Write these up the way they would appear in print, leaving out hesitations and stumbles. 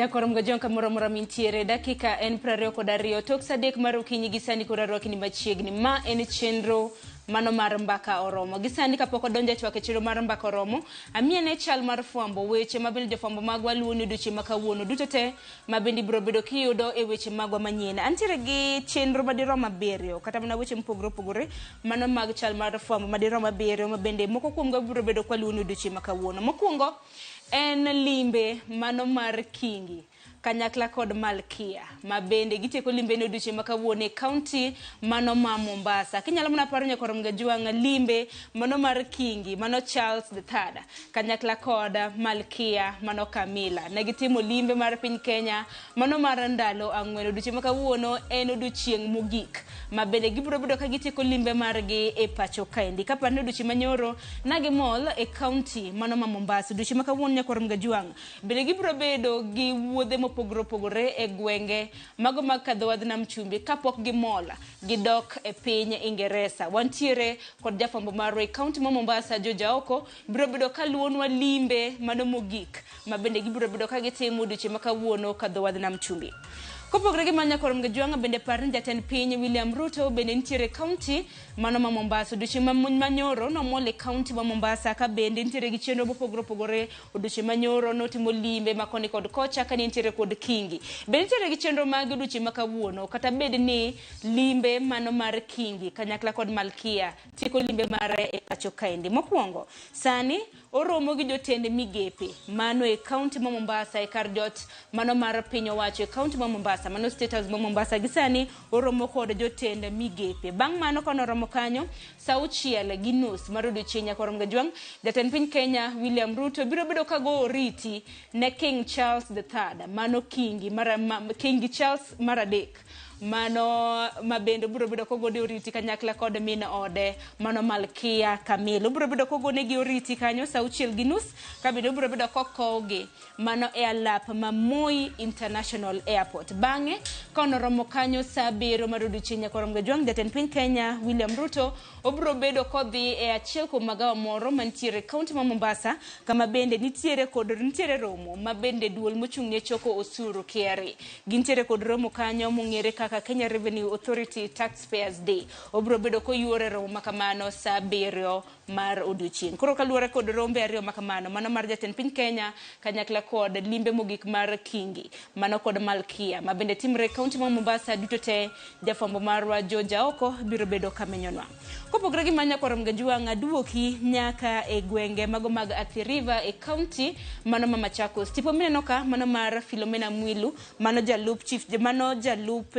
Nyakwar Mgajong kamoro amora mintiere, dakika en 22 tok sa 3 mar okinyi gi sani koro arwakni machiegni. Ma en chenro mano mar Mbaka Oromo. Gi sani kapok odonjo e twak e chenro mar Mbaka Oromo, amiye ne chal mar fwambo weche ma bende jofwambo magwa luwo ni odiochieng' ma kawuono duto te ma bende ibiro bedo kiyudo e weche magwa manyien. Antiere gi chenro madirom 7 kata mana weche mopogore opogore mano mag chal mar fwambo madirom 7 ma bende moko kuomgi biro bedo kwaluwo ni odiochieng' ma kawuono. Mokwongo en limbe mano mar Kingi kanyakla kod Malkia ma bende gitieko limbe ne odiochieng' ma kawuono e kaunti mano ma Mombasa. Kinyalo mana paro nyakwar Mgajwang' limbe mano mar Kingi mano Charles the Third kanyakla kod Malkia mano Camilla. Ne gitimo limbe mar piny Kenya mano mar ndalo 4. Odiochieng' ma kawuono en odiochieng' mogik ma bende gibiro bedo ka gitieko limbe margi e pacho kaendi. Kapar ni odiochieng' manyoro na gimol e kaunti mano ma Mombasa. Odiochieng' ma kawuono nyakwar Mgajwang' bende gibiro bedo gi wuodhe mopogore opogore e gwenge mago mag kadho wadh nam chumbi kapok gimol gidok e piny Ingeresa. Wantiere kod jafwambo marwa e kaunti ma Mombasa, Joe Jaoko, biro bedo ka luwonwa limbe mano mogik ma bende gibiro bedo ka gitimo odiochieng' ma kawuono kadho wadh nam chumbi. Kopogore gi mano nyakwar Mgajwang' bende par ni jatend piny William Ruto bende nitiere e kaunti mano ma Mombasa. Odiochieng' ma manyoro nomol e kaunti ma Mombasa ka bende nitiere gi chenro mopogore opogore. Odiochieng' manyoro notimo limbe ma koni kod kocha ka nitiere kod Kingi. Bende nitiere gi chenro mag odiochieng' ma kawuono kata bed ni limbe mano mar Kingi kanyakla kod Malkia tieko limbe mare e pacho kaendi. Mokwongo, sani oromo gi jotend migepe mano e kaunti ma Mombasa e kar jot mano mar piny owacho e kaunti ma Mombasa, mano State House ma Mombasa. Gi sani oromo kod jotend migepe. Bang' mano kanoromo kanyo sa 6:30 mar odiochieng' nyakwar Mgajwang', jatend piny Kenya William Ruto biro bedo ka go oriti ne King Charles the Third, mano Kingi mar, ma, Kingi Charles mar 3 mano ma bende obiro bedo kogone oriti kanyakla kod min ode mano Malkia Camilla. Obiro bedo kogonegi oriti kanyo sa 6:30 ka bende obiro bedo kokowgi mano e alap ma Moi International Airport. Bang'e kanoromo kanyo sa 7 mar odiochieng' nyakwar Mgajwang' jatend piny Kenya William Ruto obiro bedo kodhi e achiel kuom magawa moro mantiere e kaunti ma Mombasa kama bende nitiere kod nitiere romo ma bende duol mochung' ne choko osuru KRA. Gintiere kod romo kanyo mong'ere kaka Kenya Revenue Authority Taxpayers Day. Obiro bedo koyuoro e romo makamano sa 7 mar odiochieng'. Koro kaluwore kod rombe 2 makamano, mano mar jatend piny Kenya kanyakla kod limbe mogik mar Kingi, mano kod Malkia, ma bende timre e kaunti ma Mombasa duto te, jafwambo marwa Joe Jaoko biro bedo kamenyonwa. Kopogore gi mano nyakwar Mgajwang' aduoki nyaka e gwenge mago mag Athi River e kaunti mano ma Machakos. Tipo mineno ka mano mar Philomena Mwilu, mano jalup chief, mano jalup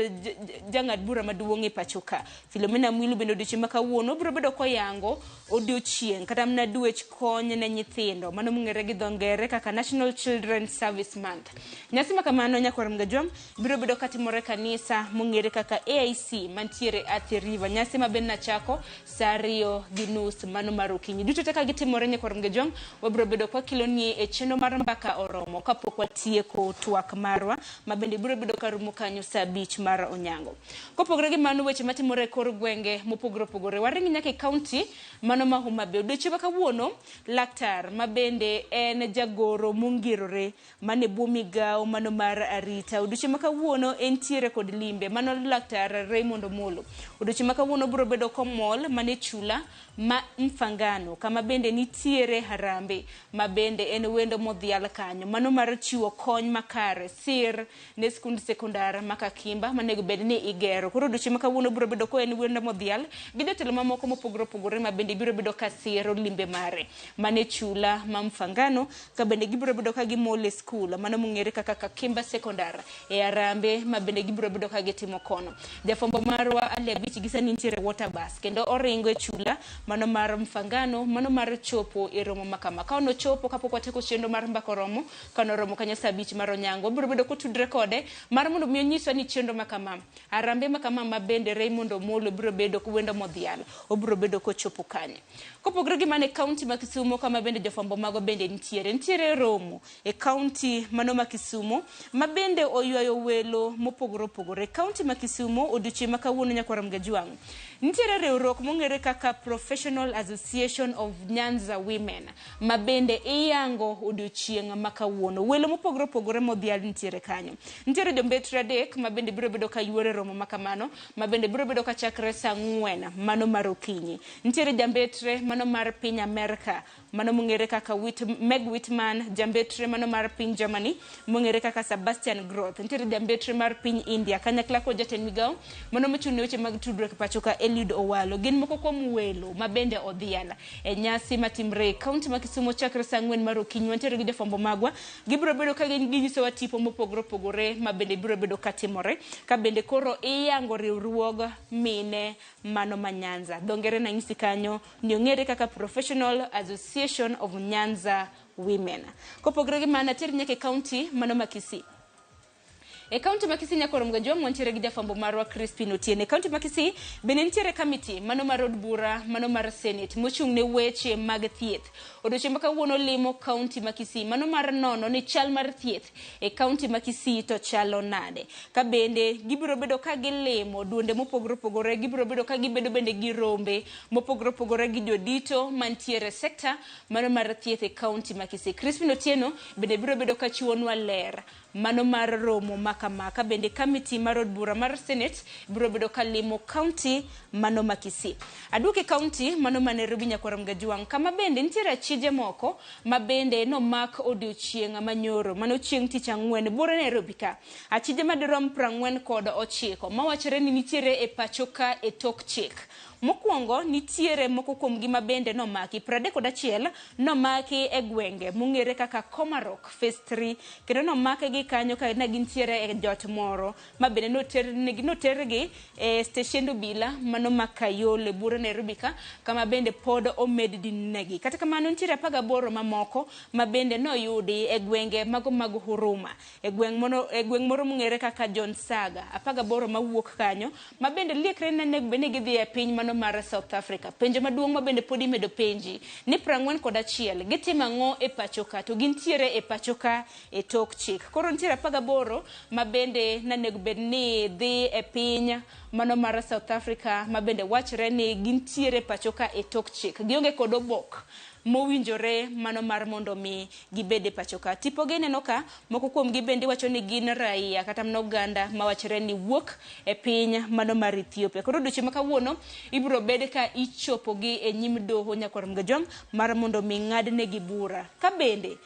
jang'ad bura maduong' e pacho ka. Philomena Mwilu bende odiochieng' ma kawuono biro bedo koyango odiochieng' kata mana dwech kony ne nyithindo mano mong'ere gi dho ngere kaka National Children's Service Month. Nyasi ma kamano nyakwar Mgajwang' biro bedo katimore kanisa mong'ere kaka AIC mantiere Athi River. Nyasi ma bende nachako sa 2:30 mano mar okinyi. Duto te ka gitimore nyakwar Mgajwang' wabiro bedo kwakiloni e chenro mar Mbaka Oromo kapok watieko twak marwa ma bende biro bedo karumo kanyo sa 5 mar onyango. Kopogore gi mano weche matimore e kor gwenge mopogore opogore, waringi nyaka e kaunti mano ma Homa Bay. Odiochieng' ma kawuono, laktar ma bende en jagoro mongirore mane bwo migawo mano mar arita. Odiochieng' ma kawuono entiere kod limbe mano laktar Raymond Omolo. Odiochieng' ma kawuono biro bedo komol mane chula ma Mfangano kama bende nitiere harambe ma bende en wendo modhial kanyo mano mar chiwo kony makare sir ne skund sekondar ma Kakimba manego bed ni igero. Koro odiochieng' ma kawuono biro bedo ko en wendo modhial gi jotelo mamoko mopogore opogore ma bende biro bedo ka siro limbe mare mane chula ma Mfangano ka bende gibiro bedo ka gimol e skul mano mong'ere kaka Kakimba Sekondar e Arambe ma bende gibiro bedo ka gitimo kono. Jafwambo marwa Ali Abich gi sani nitiere water bus kendo oringo e chula mano mar Mfangano mano mar chopo e romo ma kama. Ka onochopo kapok watieko chenro mar Mbaka Oromo, ka noromo kanyo sa 5 mar onyango, wabiro bedo kotudre kode mar mondo mi onyiswa ni chenro ma kama, Arambe ma kama ma bende Raymond Omolo biro bedo wendo modhial, obiro bedo kochopo kanye. Kopogore gi mano e kaunti ma Kisumo kama bende jofwambo mago bende nitiere. Nitiere romo e kaunti mano ma Kisumo ma bende oywayo welo mopogore opogore. Kaunti ma Kisumo odiochieng' ma kawuono nyakwar Mgajwang'. Nitiere riwruok mong'ere kaka Professional Association of Nyanza Women ma bende iyango odiochieng' ma kawuono. Welo mopogore opogore modhial nitiere kanyo. Nitiere jombetre 3 ma bende biro bedo ka yuore romo ma kamano, ma bende biro bedo ka chakre saa 4 mano mar okinyi. Nitiere jambetre mano mar piny Amerka mano mong'ere kaka Meg Whitman, jambetre mano mar piny Germany mong'ere kaka Sebastian Groth. Nitiere jambetre mar piny India kanyakla kod jatend migao mano mochung' ne weche mag tudruok e pacho ka Eliud Owalo. Gin moko kuom welo ma bende odhial e nyasi matimre e kaunti ma Kisumu chakre saa 4 mar okinyi. Wantiere gi jofwambo magwa, gibiro bedo ka ginyisowa tipo mopogore opogore ma bende biro bedo katimore ka bende koro iyango riwruog mine mano ma Nyanza. Dho ngere nanyisi kanyo ni ong'ere kaka Professional Association of Nyanza Women. Kopogore gi mano, atiere nyaka e kaunti mano ma Kisii. E kaunti ma Kisii nyakoro Mgajwang' wantiere gi jafwambo marwa Crispin Otieno. E kaunti ma Kisii bende nitiere kamiti mano mar od bura mano mar Senate mochung' ne weche mag thieth. Odiochieng' ma kawuono limo kaunti ma Kisii mano mar nono ni chal mar thieth e kaunti ma Kisii to chalo nade. Ka bende gibiro bedo ka gilimo duonde mopogore opogore, gibiro bedo ka gibedo bende gi rombe mopogore opogore gi jodito mantiere sekta mano mar thieth e kaunti ma Kisii. Crispin Otieno bende biro bedo ka chiwonwa ler mano mar romo makama ka bende kamiti mar od bura mar Senate biro bedo ka limo kaunti mano ma Kisii. Aduoke kaunti mano ma Nairobi nyakwar Mgajwang' kama bende nitiere achije moko ma bende nomak odiochieng' manyoro mano chieng' tich ang'wen buore Nairobi ka. Achije madirom 49 mawachore ni nitiere e pacho ka e tok chik. Mokwongo nitiere moko kuomgi ma bende nomaki 31 nomaki e gwenge mong'ere kaka Komarok Phase 3 kendo nomakgi kanyo ka ne gintiere e jot moro ma bende notergi e steshend obila mano ma Kayole buore Nairobi ka kama bende pod omed dinnegi. Kata kamano nitiere 18 mamoko ma bende noyudi e gwenge mago mag Huruma e gweng' moro mong'ere kaka John Saga 18 mawuok kanyo ma bende liekre ne onego bed ni gidhi e piny mano mar South Africa. Penjo maduong' ma bende pod imedo penji ni 41 gitimo ang'o e pacho ka to gintiere e pacho ka e tok chik. Koro nitiere 18 ma bende nonego bed ni dhi e piny mano mar South Africa ma bende wachre ni gintiere pacho ka e tok chik. Gionge kod obok mowinjore mano mar mondo mi gibed e pacho ka. Tipo gi neno ka moko kuom gi bende wacho ni gin raia kata mana oganda mawachore ni wuok e piny mano mar Ethiopia. Koro odiochieng' ma kawuono ibiro bed ka ichopo gi e nyim doho nyakwar Mgajwang' mar mondo mi ng'adnegi bura. Ka bende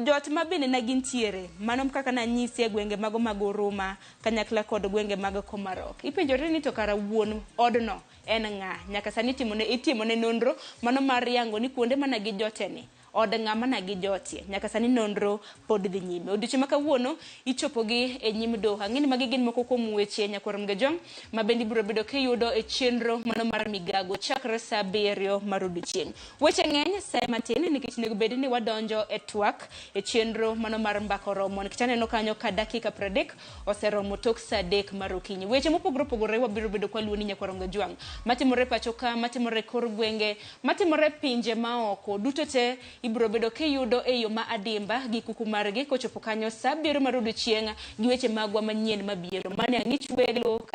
jot ma bende ne gintiere mano kaka nanyisi e gwenge mago mag Huruma kanyakla kod gwenge mag Komarok. Ipenjore ni to kara wuon odno en ng'a? Nyaka sani itimone nonro mano mar yango ni kuonde mana gijoteni od ng'ama na gijotie. Nyaka sani nonro pod dhi nyime. Odiochieng' ma kawuono ichopo gi e nyim doho. Ang'e ni magi gin moko kuom weche nyakwar Mgajwang' ma bende ibiro bedo kiyudo e chenro mano mar migago chakre saa 7 mar odiochieng'. Weche ng'eny sa matin nikech onego bed ni wadonjo e twak e chenro mano mar mbaka oromo nikech aneno kanyo ka dakika 30 oseromo tok saa 3 mar okinyi. Weche mopogore opogore wabiro bedo kwaluoni nyakwar Mgajwang' matimore pacho ka, matimore kor gwenge, matimore pinje maoko duto te ibiro bedo kiyudo e yo ma adimba gi kuku margi kochopo kanyo saa 7 mar odiochieng' gi weche magwa manyien mabiro. Mano e ang'ich welo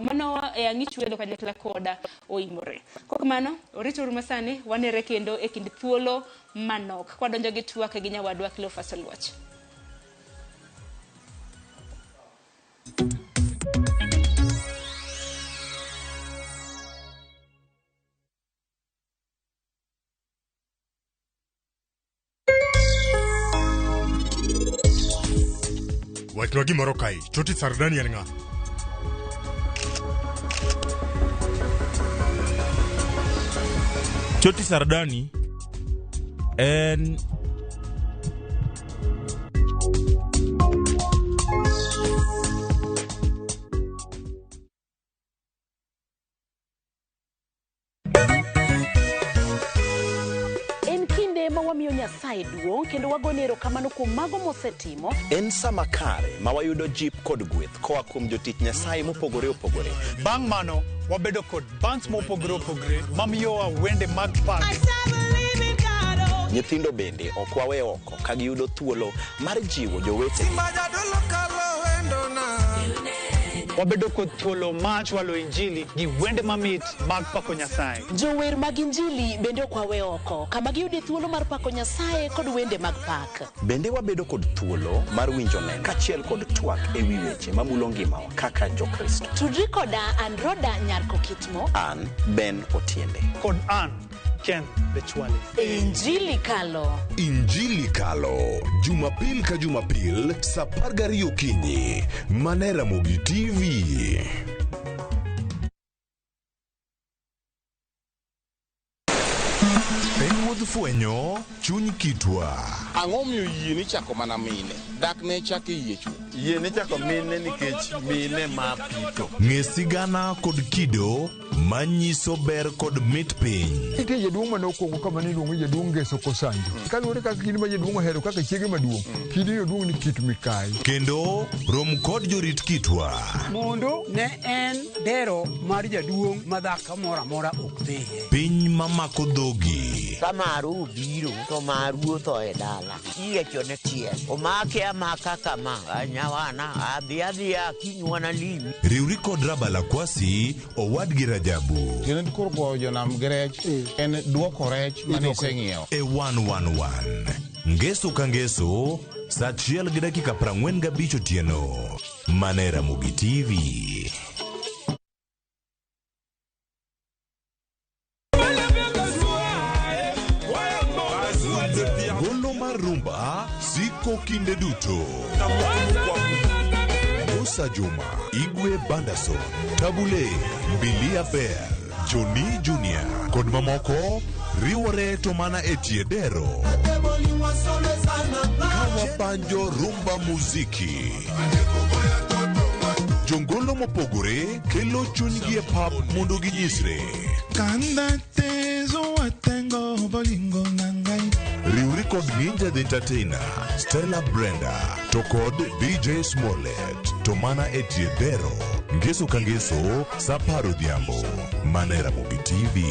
mano e ang'ich welo kanyakla koda oimore. Kokamano oritouru masani wanere kendo e kind thuolo manok kwadonjo gi twak gi nyawadwa Cleophas Oluoch. Wachwa gimoro kae, Choti Sardani en ng'a? Choti Sardani en En kinde ma wamiyo Nyasaye duong' kendo wagone erokamano kuom mago mosetimo. En sama kare ma wayudo jip kod gweth koa kuom jotich Nyasaye mopogore opogore. Bang' mano, wabedo kod bands mopogore opogore mamiyowa wende mag pak. Nyithindo bende ok wawe oko ka giyudo thuolo mar jiwo jowetegi. Wabedo kod thuolo mar chwalo injili gi wende mamit mag pako Nyasaye. Jower mag injili bende ok wawe oko, kama giyude thuolo mar pako Nyasaye kod wende mag pak. Bende wabedo kod thuolo mar winjo neno kaachiel kod twak e wi weche mamulo ngimawa kaka Jokristo. Tudri koda an Roda Nyarko Kitmo. An Ben Otiende. Kod an Ken Lechwale. Injili Kalo. Injili Kalo, Jumapil ka Jumapil, saa 12 okinyi, mana e Ramogi TV. En wuodh fwenyo chuny kitwa. Ang'o miyo yie ni chako mana mine? Dak ne chak e yie chuth. Yie ni chako mine nikech mine ma pito. Ng'e sigana kod kido manyiso ber kod mit piny. Nitie jaduong' mane okwongo kama ne iluongo ni jaduong' Ngeso Kosanjo. Kaluwore kaka kidi ma jaduong' ohero kaka chiege maduong', kidi no duong' ni Kit Mikayi. Kendo rom kod jorit kitwa. Mondo ne en dero mar jaduong' ma dhako moro amora ok dhiye. Piny mamako dhogi. Ka maru obiro to maru otho e dala. Iyiecho ne tiel. Omake amaka kama. Nyawana adhi adhiya kinywana limi. Riwri kod Rabala Kwasi owadgi Rajabu. Tiende koro goyo jonam gi rech en duoko rech mane iseng'iewo. E 111. Ngeso ka ngeso, saa 1:45 otieno. Mana e Ramogi TV. Golo mar rumba siko kinde duto. Musa Juma, Igwe Bandason, Tabule, Mbilia Bell, Johnny Junior kod mamoko riwore to mana e tie dero. Kawabanjo rumba muziki. Jongolo mopogore kelo chunygi e pap mondo ginyisre. Riwri kod Ninja the Entertainer, Stella Brenda, to kod DJ Smollett, to mana e tie dero. Ngeso ka ngeso, saa 10 odhiambo, mana e Ramogi TV.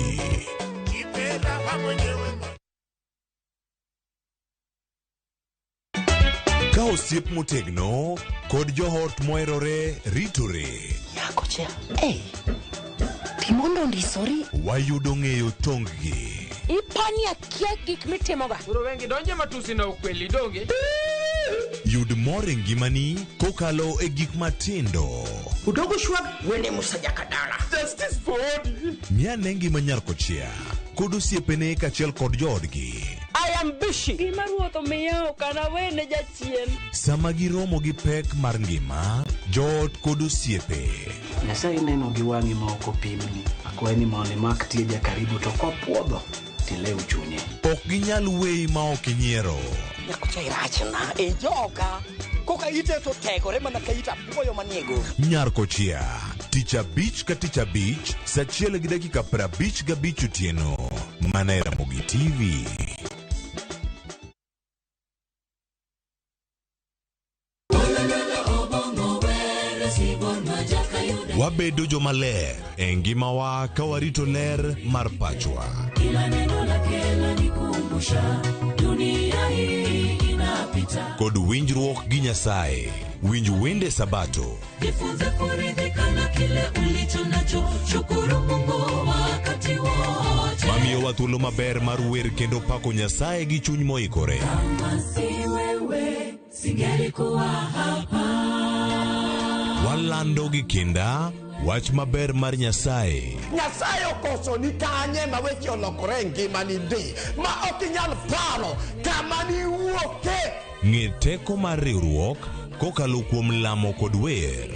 Ka osiep motegno kod joot moherore ritore. Nyakocha, ei, timondo ondisori. Wayudo ng'eyo tong-gi. Ipani akia gik mitimoga. Koro wengi donje matusi na ukweli donge. Yud mor e ngimani kokalo e gik matindo. Udogo shwag wene Musa Jakadala. Justice for Odi. Ng'ane ngima nyar kochia kod osiepene kaachiel kod joodgi. I am bushy. Gima ruoth omiya ok anawene jachien. Sama giromo gi pek mar ngima, joot kod osiepe. Nyasaye neno gi wang'i ma ok opimni. Akwayi ni mondo imak tieja karibu to kopuodho tilew chunye. Ok ginyal weyi ma ok inyiero. Nyakocha irachna e joka. Koka ite to tegore mana ka it apuoyo manie go. Nyar kochia, tich abich ka tich abich, saa 1:55 otieno. Mana e Ramogi TV. Wabedo jomaler e ngimawa ka warito ler mar pachwa. Kila neno lake lanikumbusha dunia hii inapita. Kod winjruok gi Nyasaye. Winj wende Sabato. Jifunze kuridhika na kile ulicho nacho, shukuru Mungu wakati wote. Mamiyowa thuolo maber mar wer kendo pako Nyasaye gi chuny moikore. Kama si wewe singelikuwa hapa. Walando gi kinda wach maber mar Nyasaye. Nyasaye okoso ni kanye ma weche olokore e ngimani ndi ma ok inyal paro kama niwuoke. Ng'e teko mar riwruok kokalo kuom lamo kod wer.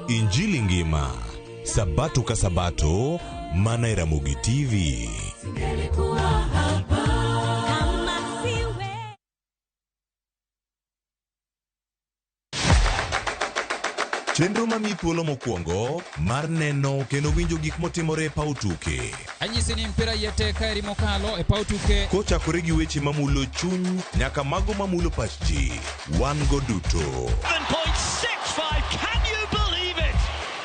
Injili ngima, Sabato ka Sabato, mana e Ramogi TV. Singelikuwa hapa. Kama si wewe. Chenro mamiyi thuolo mokwongo mar neno kendo winjo gik motimore e paw tuke. Anyisi ni mpira yete kaeri mokalo e paw tuke. Kochakore gi weche mamulo chuny nyaka mago mamulo pach ji. Wan go duto. 7.65, can you believe it?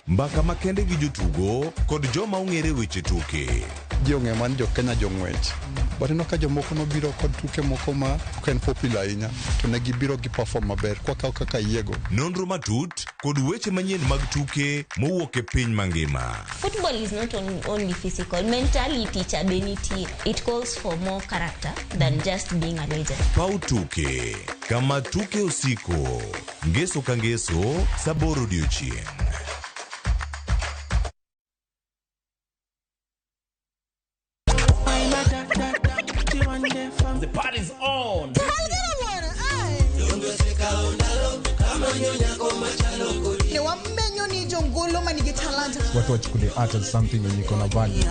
Mbaka makende gi jotugo kod joma ong'ere weche tuke. Ji ong'eyo ni jo Kenya jong'wech. But ineno ka jomoko nobiro kod tuke moko ma ok en popular ahinya to ne gibiro gi perform maber kwakawo kaka yiego. Nonro matut kod weche manyien mag tuke mowuok e piny mangima. Football is not only physical, mentality cha be nitie. It calls for more character than just being a legend. Paw tuke kama tuke osiko. Ngeso ka ngeso sa 8 odiochieng'. The party's on. Ne wamenyo ni jongolo manigi talanta. Watu wachukulie art as something yenye iko na value.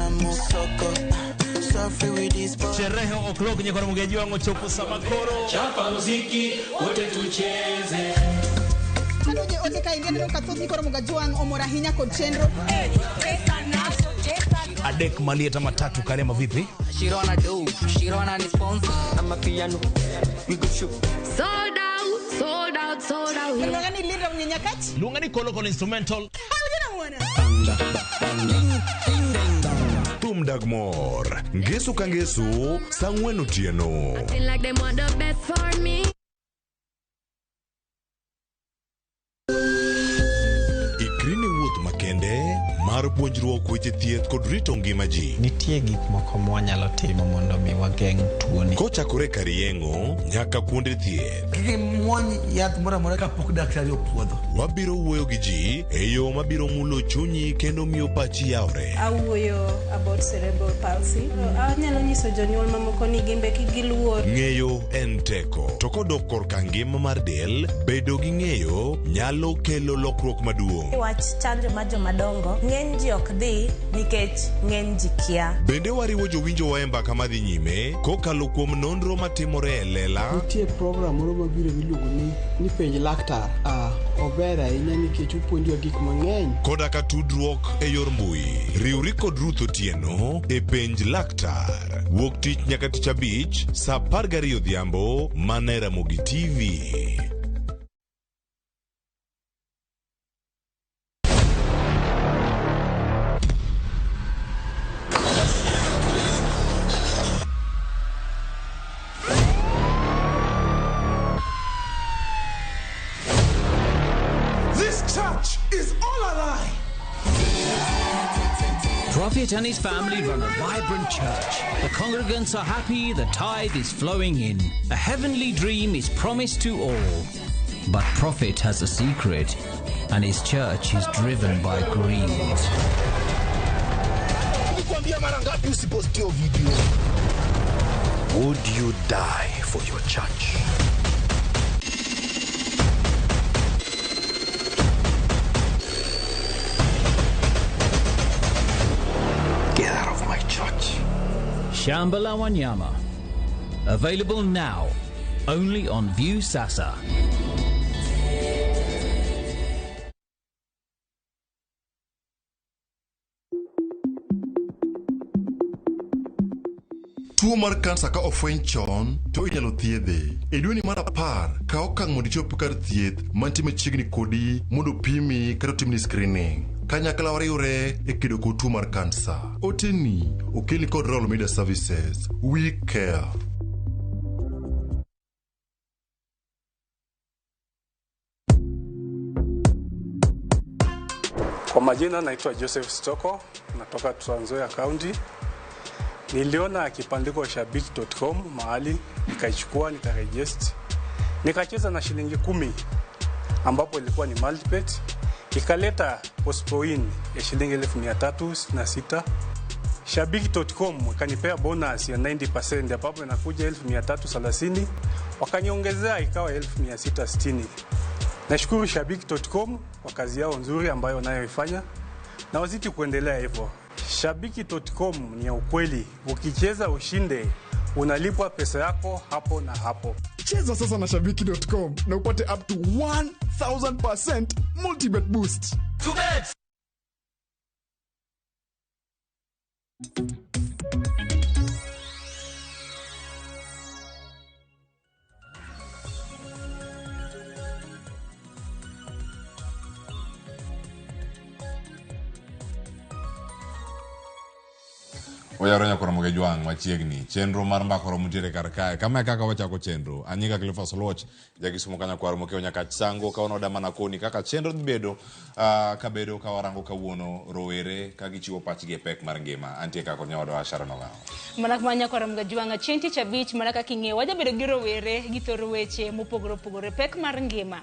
Sherehe o'clock nyekora mugeji wangu chopo samakoro. Chapa muziki wote tucheze. Kanoje ote ka india neno kathoth ni koro mugajwang' omor ahinya kod chenro. Adek malieta matatu karema vipi? Shirona do, Shirona ni sponsor. I'm a piano. We go shoot. Sold out, sold out, sold out. Luonga ni Linda Mnyenyakach. Luonga ni Kolokol instrumental. Thum dag mor. Ngeso ka ngeso sa 4 otieno. Acting like they want the best for me. Ikri ne wuoth makende mar puonjruok weche thieth kod rito ngima ji. Nitie gik moko mwanyalo timo mondo mi wageng' tuoni. Kochakore kar yeng'o nyaka kuonde thieth. Kik imuony yath moro amora kapok daktari opuodho. Wabiro wuoyo gi ji e yo mabiro mulo chunyi kendo miyo pachi yawre. Awuoyo about cerebral palsy. Anyalo nyiso jonyuol mamoko ni gimbe kik giluor. Ng'eyo en teko. To kodok korka ngima mar del, bedo gi ng'eyo nyalo kelo lokruok maduong'. Wach chanjo mar jomadongo, ng'eny ji ok dhi nikech ng'eny ji kia. Bende wariwo jowinjowa e mbaka madhi nyime kokalo kuom nonro matimore e lela. Nitie program moro mabiro miluongo ni penj laktar. Ober ahinya nikech opuonjowa gik mang'eny. Koda ka tudruok e yor mbui. Riwri kod Ruth Otieno e penj laktar. Wuok tich nyaka tich abich sa 12 odhiambo mana e Ramogi TV. This church is all a lie. Prophet and his family run a vibrant church. The congregants are happy, the tithe is flowing in. A heavenly dream is promised to all. But Prophet has a secret, and his church is driven by greed. Nilikwambia mara ngapi usiposti hiyo video? Would you die for your church? Get out of my church. Shamba la Wanyama. Available now, only on View Sasa. Tuo mar kansa ka ofweny chon to inyalo thiedhe. E dweni mar 10, kaw okang' mondo ichop kar thieth mantie machiegni kodi mondo pimi kata otimni screening. Kanyakla wariwre e kedo kod tuo mar kansa. Oteni okelni kod Royal Media Services. We care. Kwa majina naitwa Joseph Stoko, natoka Trans Nzoia County. Niliona kibandiko shabiki.com mahali, nikaichukua nikaregister. Nikacheza na shilingi 10 ambapo ilikuwa ni multibet, ikaleta postpoin ya shilingi 1366. Shabiki.com ikanipea bonus ya 90% ambapo inakuja 1330, wakaniongezea ikawa 1660. Nashukuru Shabiki.com kwa kazi yao nzuri ambayo wanayoifanya na wazidi kuendelea hivyo. Shabiki.com ni ya ukweli, ukicheza ushinde, unalipwa pesa yako hapo na hapo. Cheza sasa na Shabiki.com na upate up to 1000% multibet boost. Oyawore nyakoro moge jwang' machiegni. Chenro mar mbaka oromo nitiere kar kae. Kama e kaka wachako chenro. An nyinga Cleophas Oluoch, jakisumo ka nyakwar Mokeo Nyakach Sango ka wanoda mana koni kaka chenro dhi bedo kabedo ka warango kawuono rowere ka gichiwo pachgi e pek mar ngima. Antie ka kod nyawadwa Sharon Ogao. Mana kama nyakwar Mgajwang'a chieng' tich abich mana kaka ing'eyo wajabedo gi rowere gi thor weche mopogore opogore. Pek mar ngima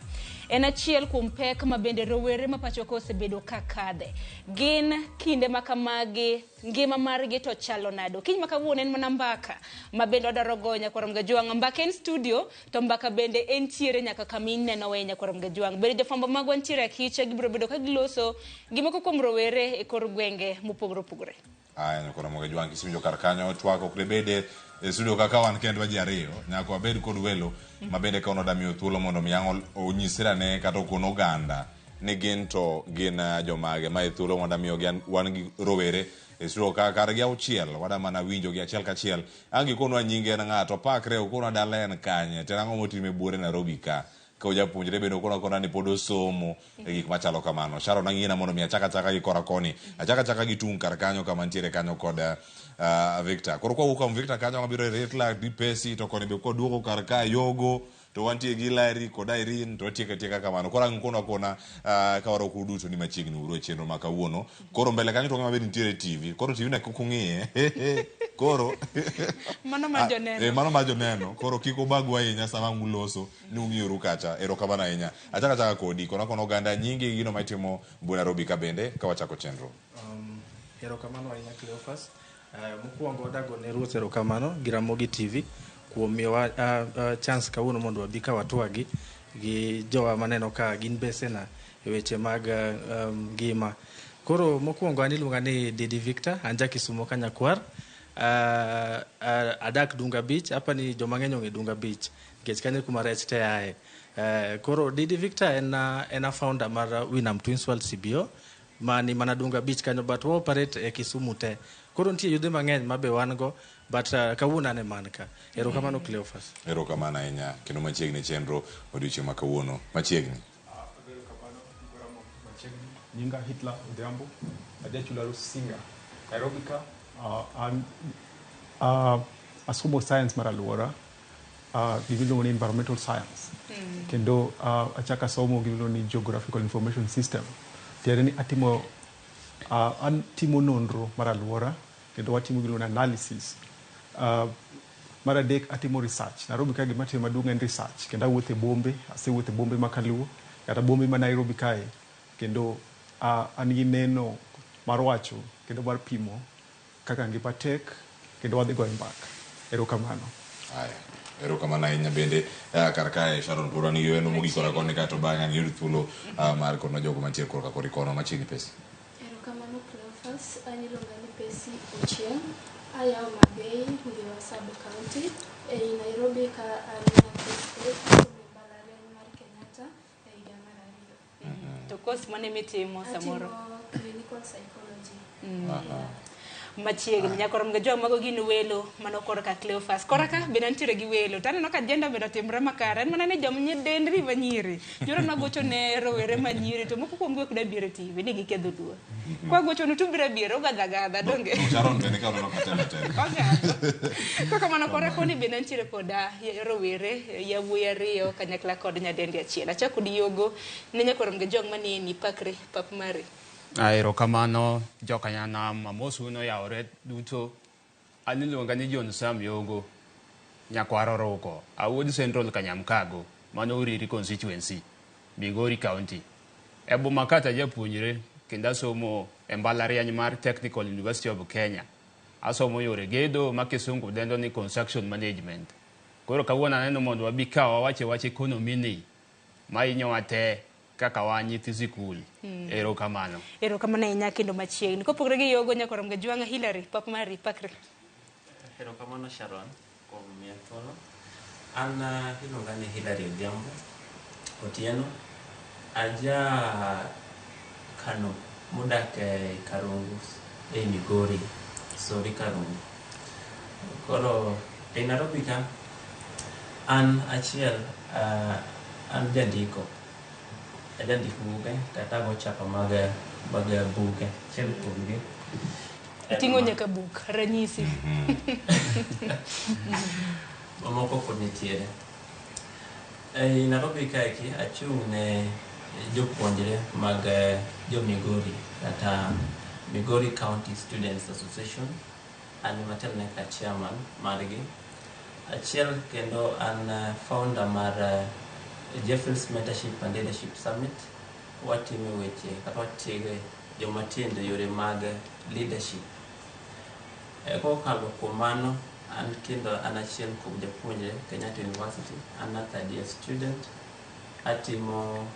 en achiel kuom pek ma bende rowere ma pacho ka osebedo ka kadhe. Gin kinde ma kamagi ngima margi to chalo nade? Okinyi ma kawuono en mana mbaka ma bende wadwaro goyo nyakwar Mgajwang'a. Mbaka en studio to mbaka bende entiere nyaka kama inenowe nyakwar Mgajwang'. Bende jofwambo magwa nitiere akicha gibiro bedo ka giloso gi moko kuom rowere e kor gwenge mopogore opogore. Aya nyakoro moge jwang' kisinjo kar kanyo twak ok debede e studio kaka wan kendwa ji ariyo nyaka wabed kod welo ma bende ka onoda miyo thuolo mondo mi ang' onyisre ane kata okon oganda ni gin to gin jomage ma e thuolo mondo miyo wan gi rowere e studio ka kargi auchiel wada mana winjo gi achiel kachiel ang' gikonwa nyinge en ng'ato pakre okonwa dala en kanye to en ang'o motimo e buore Nairobi ka ka ojapuonjre bende okona kona ni pod osomo e gik machalo kamano. Sharon ang'ina mondo mi achak achaka gi kora koni, achak achaka gi tung' kar kanyo kama nitiere kanyo kod Victor. Koro kwawuok kuom Victor kanyo wabiro ir Hitler gi Pesi to koni be kwaduogo kar ka Yogo to wantie gi Larry kod Irene to watieko atieka kamano. Koro ang' ukonwa kona ka warwakou duto ni machiegni uru e chenro ma kawuono. Koro mbele kanyo to wang'e maber nitiere TV. Koro TV na kik ung'iye. Koro Mano mar joneno. Mano mar joneno. Koro kik ubagu ahinya sama ang' uloso ni ung'iyoru kacha. Erokamano ahinya. Achako achaka kodi. Kona kona oganda nyingi gi gino ma itimo Mbui Nairobi ka bende ka wachako chenro. Erokamano ahinya Cleophas. Mokwongo wadago ne Ruoth erokamano gi Ramogi TV kuom miyowa chance kawuono mondo wabi ka watwagi gi jowa maneno ka gin besena e weche mag ngima. Koro mokwongo an iluonga ni Didi Victor, an ja Kisumo ka Nyakwar. Adak Dunga Beach, apa ni joma ng'eny ong'e Dunga Beach nikech kanyo e kuma rech te aye. Koro Didi Victor en a founder mar Winam Twins World CBO mani mana Dunga Beach kanyo, but wa operate e Kisumu te. Koro nitie yudhe mang'eny ma be wan go, but kawuono an e man ka. Erokamano Cleophas. Erokamano ahinya kendo machiegni chenro odiochieng' ma kawuono. Machiegni. Nyinga Hitler Odhiambo, ajachula Rusinga, Nairobi ka. An asomo science mar alwora, gimiluongo ni environmental science. Kendo achako asomo gimiluongo ni geographical information system. Tiende ni atimo an timo nonro mar alwora kendo watimo gimiluongo ni analysis. Mar adek atimo research. Nairobi ka gima atimo maduong' en research. Kendo awuotho e bombe, asewuotho e bombe ma Kaluo, kata bombe ma Nairobi kae. Kendo an gi neno mar wacho kendo mar pimo kaka ngima tek kendo wadhi goyo mbaka. Erokamano. Aya. Erokamano ahinya bende kar kae Sharon pod wan gi wendo mogik kora koni kato bang'e ang' iyud thuolo mar kono jogo mantie korka kori kono machiegni Pesi. Erokamano Cleophas, an iluonga ni Pesi Ochieng'. Aya Homa Bay, Ndhiwa Sub County. Ei Nairobi ka an nyathi skul, asomo e mbalariany mar Kenyatta e higa mar 2. To course mane mitimo samoro? Atimo clinical psychology. Machiegni nyakoro Mgajwang' mago gin welo mano korka Cleophas. Kora ka bende antiere gi welo to aneno ka agenda bende otimre makare. En mana ni joma nyidendri manyiri. Nyoro nagocho ne rowere manyiri to moko kuomgi ok dwa biro e TV ni gikia dholuo. Kwagocho nu to ubiro abira ugadho agadha donge? Sharon bende ka oneno ka temo temo. Ogadho. Kaka kora koni bende antiere koda rowere yawuoyi ariyo kanyakla kod nyadendi achiel. Achako kod Yogo ne nyakoro Mgajwang' maneni pakre pap mari. Erokamano jokanyanam amosu noyawore duto. An iluonga ni John Sam Yogo, nyakwar Oruko, awuod Central Kanyamkago, mano Uriri constituency, Migori County. E boma ka to ajapuonjre kendo asomo e mbalariany mar Technical University of Kenya. Asomo yore gedo ma kisungu dendo ni construction management. Koro kawuono aneno mondo wabi ka wawache wach economy ni mahinyowa te kaka wan nyithi sikul. Erokamano. Erokamano ahinya kendo machiegni. Kopogore gi Yogo nyakoro Mgajwang' Hillary, pap mari pakre. Erokamano Sharon kuom miya thuolo. An iluonga ni Hillary Odhiambo Otieno. Aja Kano modak e Karungu ei Migori, Sori Karungu. Koro ei Nairobi ka an achiel an jandiko. Ajandik buge kata ago chapa mag buge. Achiel kuomgi Oting'o nyaka buk ranyisi. Mamoko pod nitiere. Ei Nairobi kaeki achung' ne jopuonjre mag jo Migori kata Migori County Students Association. An ema atelone kaka chairman margi. Achiel kendo an founder mar Jeffreys Mentorship and Leadership Summit. Watime weche kata watiege joma tindo e yore mag leadership. Kokalo kuom mano, an kendo an achiel kuom japuonjre Kenyatta University, an a third year student. Atimo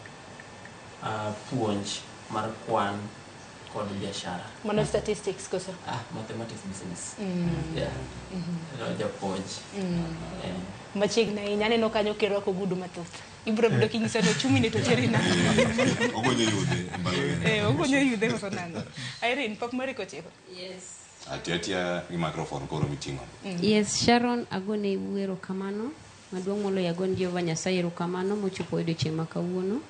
puonj mar kwan kod biashara. Mano statistics koso? Mathematics business. Yeah. Japuonj. Machiegni ahinya aneno kanyo kirwako ogudu mathoth. Ibiro bedo kinyisa ni ochumi ni to teri nang'o? Ogonyo yudhe e mbalariany. Ogonyo yudhe koso nang'o? Irene, pok mari kochiko. Yes. Ati atia gi microphone koro miting'o. Yes, Sharon, agone erokamano. Maduong' moloyo agone Jehova Nyasaye erokamano mochopo e odiochieng' ma kawuono.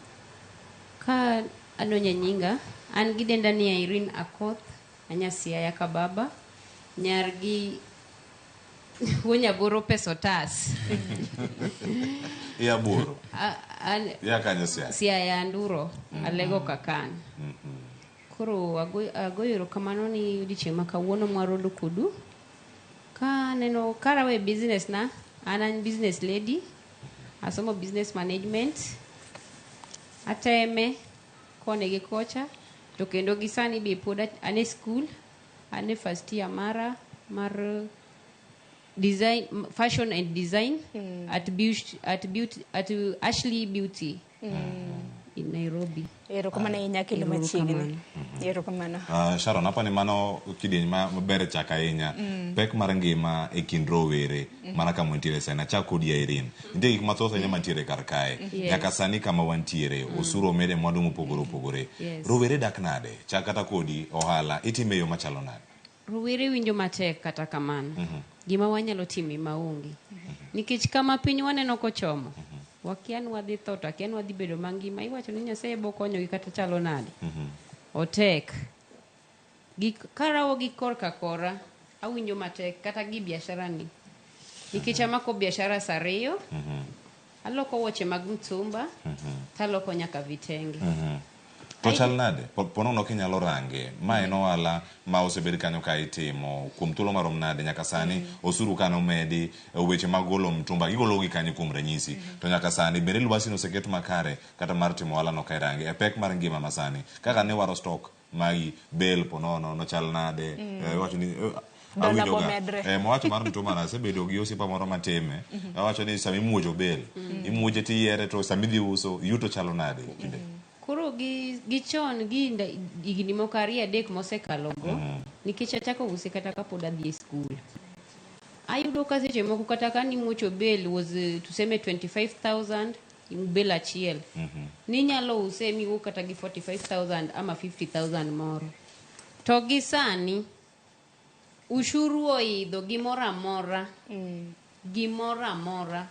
Ka adonjo e nyinga, an gi denda ni Irene Akoth, anya Siaya Kababa, nyar gi wuo Nyagoro pesa otas. Iya buoro. Iya kanyo Siaya. Siaya Anduro, Alego Kakan. Koro agoyo erokamano ni odiochieng' ma kawuono mwarodo kodu. Ka aneno karawe business na, an business lady, asomo business management, ateme koni gi kocha, to kendo gi sani be pod an e school, an e first year mara mar design, fashion and design at Beauty, at Beauty, at Ashley Beauty in Nairobi. Erokamano ahinya kendo machiegni. Erokamano. Sharon, apani mano kidieny maber chak ahinya. Pek mar ngima e kind rowere mana kama wantiere sani. Achak kodi Irene. Nitie gik mathoth ahinya mantiere kar kae. Nyaka sani kama wantiere, osuru omede mwandu mopogore opogore. Rowere dak nade? Chak kata kodi ohala itime e yo machalo nade? Rowere winjo matek kata kamano. Gima wanyalo timo maonge. Nikech kama piny waneno kochomo, wakia ni wadhi tho to akia ni wadhi bedo mangima. Iwacho ni Nyasaye bo konyogi kata chalo nade. Otek. Karawo gi korka kora, awinjo matek kata gi biashara ni. Nikech amako biashara saa 2, aloko wuoche mag mtumba, taloko nyaka vitenge. To chal nade? Ponono kinyalo range, ma en ohala ma osebed kanyo ka itimo kuom thuolo marom nade nyaka sani, osuru ka nomedi, weche mag golo mtumba, gigolo gi kanye kuom ranyisi. To nyaka sani, bende lwasi noseket makare kata mar timo ohala no ka irange, e pek mar ngima masani. Kaka ne waro stock magi, bel ponono, nochal nade, iwacho ni, Dola awinjo ga. bomedre. Mowacho mar mtumba na asebedo gi osiepa moro matime. Awacho ni sama imuocho bel, imuoche tiyiere to sama idhi uso, yuto chalo nade kinde? Koro gi chon gi higni moko 2-3 mosekalo go, nikech achako use kata kapod adhi e skul. Ayudo ka seche moko kata ka nimuocho bel was tuseme 25,000 bel achiel. Ninyalo use miwuok kata gi 45,000 ama 50,000 moro. To gi sani ushuru oidho gimoro amora. Gimoro amora.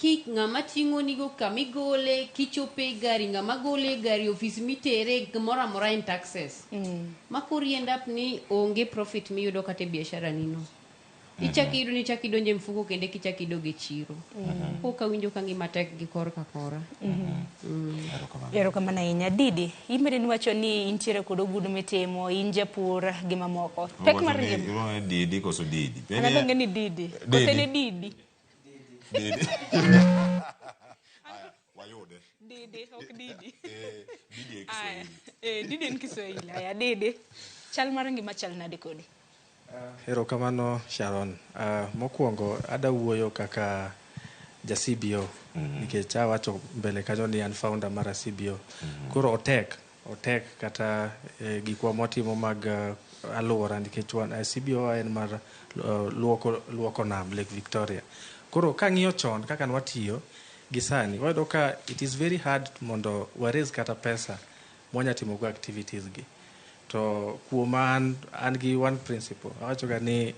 Ki ng'ama ting'o nigo kamigole, kichope e gari, ng'ama gole e gari, ofis mitere, gimoro amora en taxes. Ma koro end up ni onge profit miyudo kata e biashara ni no. Ichako iyudo ni ichako idonjo e mfuko kendo kichako idog e chiro. Pok awinjo ka ngima tek gi korka kora. Erokamano ahinya. Didi, in bende niwacho ni intiere kod ogudu mitimo, in japur gi mamoko. Pek mar ngima. Iluongo ni Didi koso Didi? An aluonge ni Didi. Koso en Didi? Didi. Wayude. Didi, ok Didi. Didi e Kiswahili. Didi en Kiswahili. Aya, Didi. Chal mar ngima chal nade kodi? Erokamano Sharon. Mokwongo ada wuoyo kaka ja CBO nikech awacho mbele kanyo ni an founder mar CBO. Koro otek kata gikwa mwatimo mag alwora nikech wan CBO en mar luoko nam Lake Victoria. Koro kang'iyo chon kaka nwatiyo gi sani, wayudo ka it is very hard mondo wa raise kata pesa mwanya timo go activities gi. To kuom an gi one principle. Awacho ga ni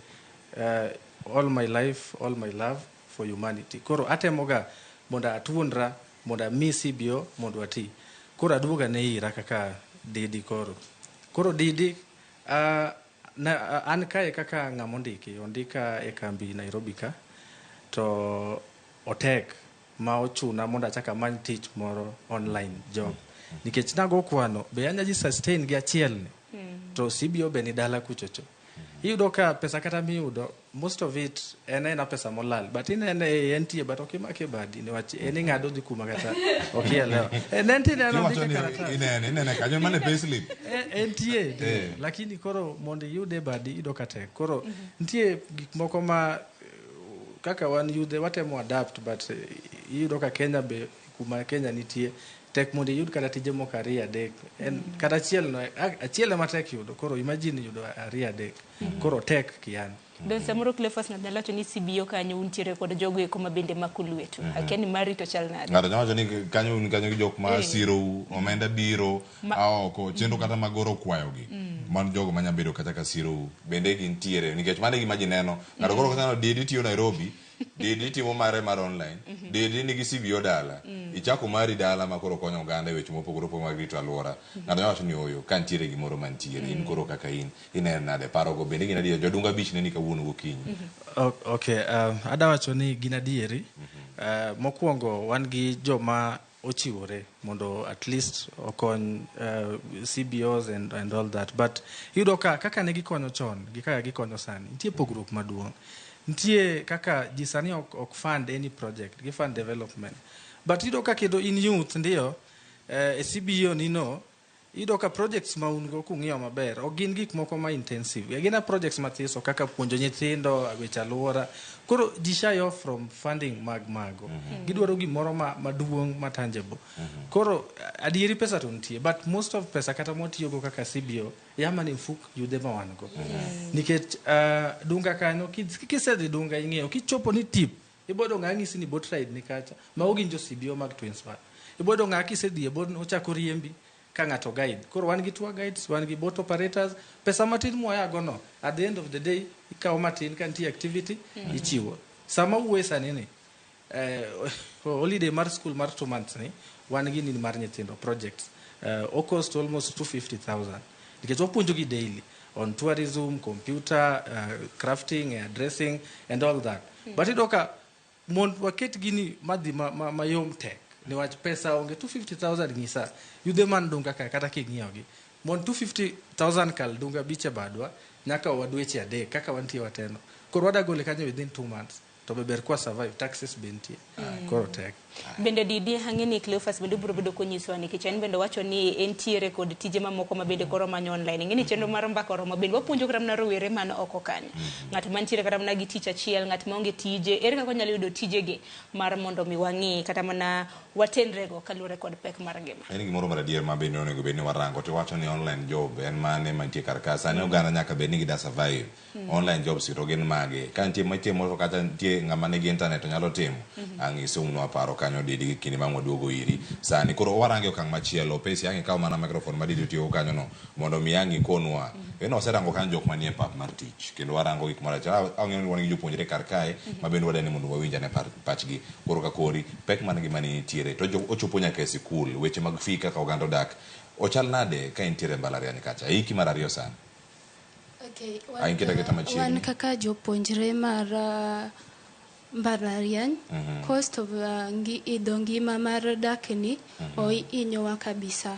all my life, all my love for humanity. Koro atemoga mondo atuonra, mondo ami CBO mondo ati. Koro aduoga ne ira kaka Didi koro. Koro Didi, Na, an kae kaka ng'ama ondiki, ondika e kambi Nairobi ka, to otek ma ochuna mondo achak amany tich moro online job. Nikech nago kwano, be anya ji sustain gi achiel ni, to CBO be ni dala kuchocho. Iyudo ka pesa kata miyudo, most of it en aena pesa molal, but inene e entie, but ok imake e badi, niwach en ing'ado dhi kuma kata ok ielewa. En entie ne Iwacho ondike ni karatas. inene, inene kanyo mana e payslip. Entie lakini koro mondo iyude e badi iyudo ka tek. Koro nitie gik moko ma kaka wan yudhe watemo adapt, but iyudo ka Kenya be kuma Kenya nitie tek mondo iyud kata tije moko ariyo adek en kata achiel no achiel ema tek yudo, koro imagine yudo ariyo adek, koro tek kian. Don samoro Cleophas ng'ato nyalo wacho ni CBO kanyo untiere kod jogo eko ma bende mako lwetu. Akia ni mari to chal nade? Ng'ato nyalo wacho ni kanyo un kanyo gi jok ma sirou, omenda biro a oko, chenro kata magoro kwayogi. Mano jogo manya bedo kata ka sirou. Bende gintiere nikech mano e gima ji neno. Ng'ato koro kata neno Didi tiyo Nairobi, Didi timo mare mar online, Didi nigi CBO dala. Ichako mari dala ma koro konyo oganda e weche mopogore opogore mag rito alwora. Ng'ato nyalo wacho ni oyo, ka nitiere gimoro mantiere, in koro kaka in, ineno nade parogo bende gin adier jodunga abich neni kawuono gokinyi. Okay, ada wacho ni gin adieri. Mokwongo wan gi joma ochiwore mondo at least okony CBOs and all that. But iyudo ka kaka ne gikonyo chon gi kaka gikonyo sani, nitie pogruok maduong'. Nitie kaka ji sani ok fund any project, gi fund development. But iyudo ka kendo in youth ndiyo, e CBO ni no, iyudo ka projects ma un go kung'iyo maber, ok gin gik moko ma intensive. Gin a projects mathiso kaka puonjo nyithindo, weche alwora. Koro ji shy off from funding mag mago. Gidwaro gimoro ma maduong' ma tangible. Koro adieri pesa to nitie, but most of pesa kata mwatiyogo kaka CBO, ya mana e mfuk yudhe ma wan go. Nikech Dunga kanyo, kisedhi Dunga ing'eyo, kichopo ni tip, ibodo ng'a ng'isi ni boat ride ni kacha. Mago gin jo CBO mag Twins Park. Ibodo ng'a kisedhi e boat ochako riembi ka ng'ato guide. Koro wan gi tour guides, wan gi boat operators. Pesa matin mwayago no, at the end of the day, ikawo matin ka nitie activity, ichiwo. Sama wuoye sani ni, holiday mar school mar 2 months ni, wan gi nini mar nyithindo projects. O cost almost 250,000. Nikech wapuonjo gi daily on tourism, computer, crafting, dressing and all that. But iyudo ka mondo waket gini madhi mayom tek. Niwach pesa onge 250,000 ng'isa. Yudhe man Dunga ka kata king'iyo gi. Mondo 250,000 kal Dunga biche badwa nyaka wadweche adek kaka wantie wateno. Koro wadagole kanyo within 2 months. To be ber kwa survive taxes be nitie. Koro tek. Bende Didi ang'e ni Cleophas bende obiro bedo konyisowa nikech en bende wacho ni entiere kod tije mamoko ma bende koro manyo online. Ing'e ni chenro mar mbaka oromo bende wapuonjo kata mana rowere man oko kanyo. Ng'at mantiere kata mana gi tich achiel, ng'at maonge tije, ere kaka onyalo yudo tijegi mar mondo mi wang'i kata mana watenrego kaluwore kod pek mar ngima. En gimoro mar adier ma bende onego bed ni warango to iwacho ni online job en mane mantie kar ka. Sani oganda nyaka bed ni gida survive. Online jobs to gin mage? Ka nitie mantie moro kata nitie ng'ama nigi internet to nyalo timo. Ang' isung'nwa paro kanyo Didi gi kinde ma waduogo iri. Sani koro warange okang' machielo. Pesi ang' ikaw mana microphone ma Didi otiyogo kanyo no mondo mi ang' ikonwa. En waserango kanyo jok manie pap mar tich kendo warango gik moro achiel. Ang'eyo ni wan gi jopuonjre kar kae ma bende wadwa ni mondo wawinj ane pachgi. Koro ka kori pek man gi mane nitiere to ochopo nyaka e sikul weche mag fee kaka oganda odak ochal nade ka intiere e mbalariany kacha hiki mar ariyo sani. Okay, Ai, keta keta machiegni. wan kaka jopuonjre mar mbalariany, cost of idho ngima mar dakni ohinyowa kabisa.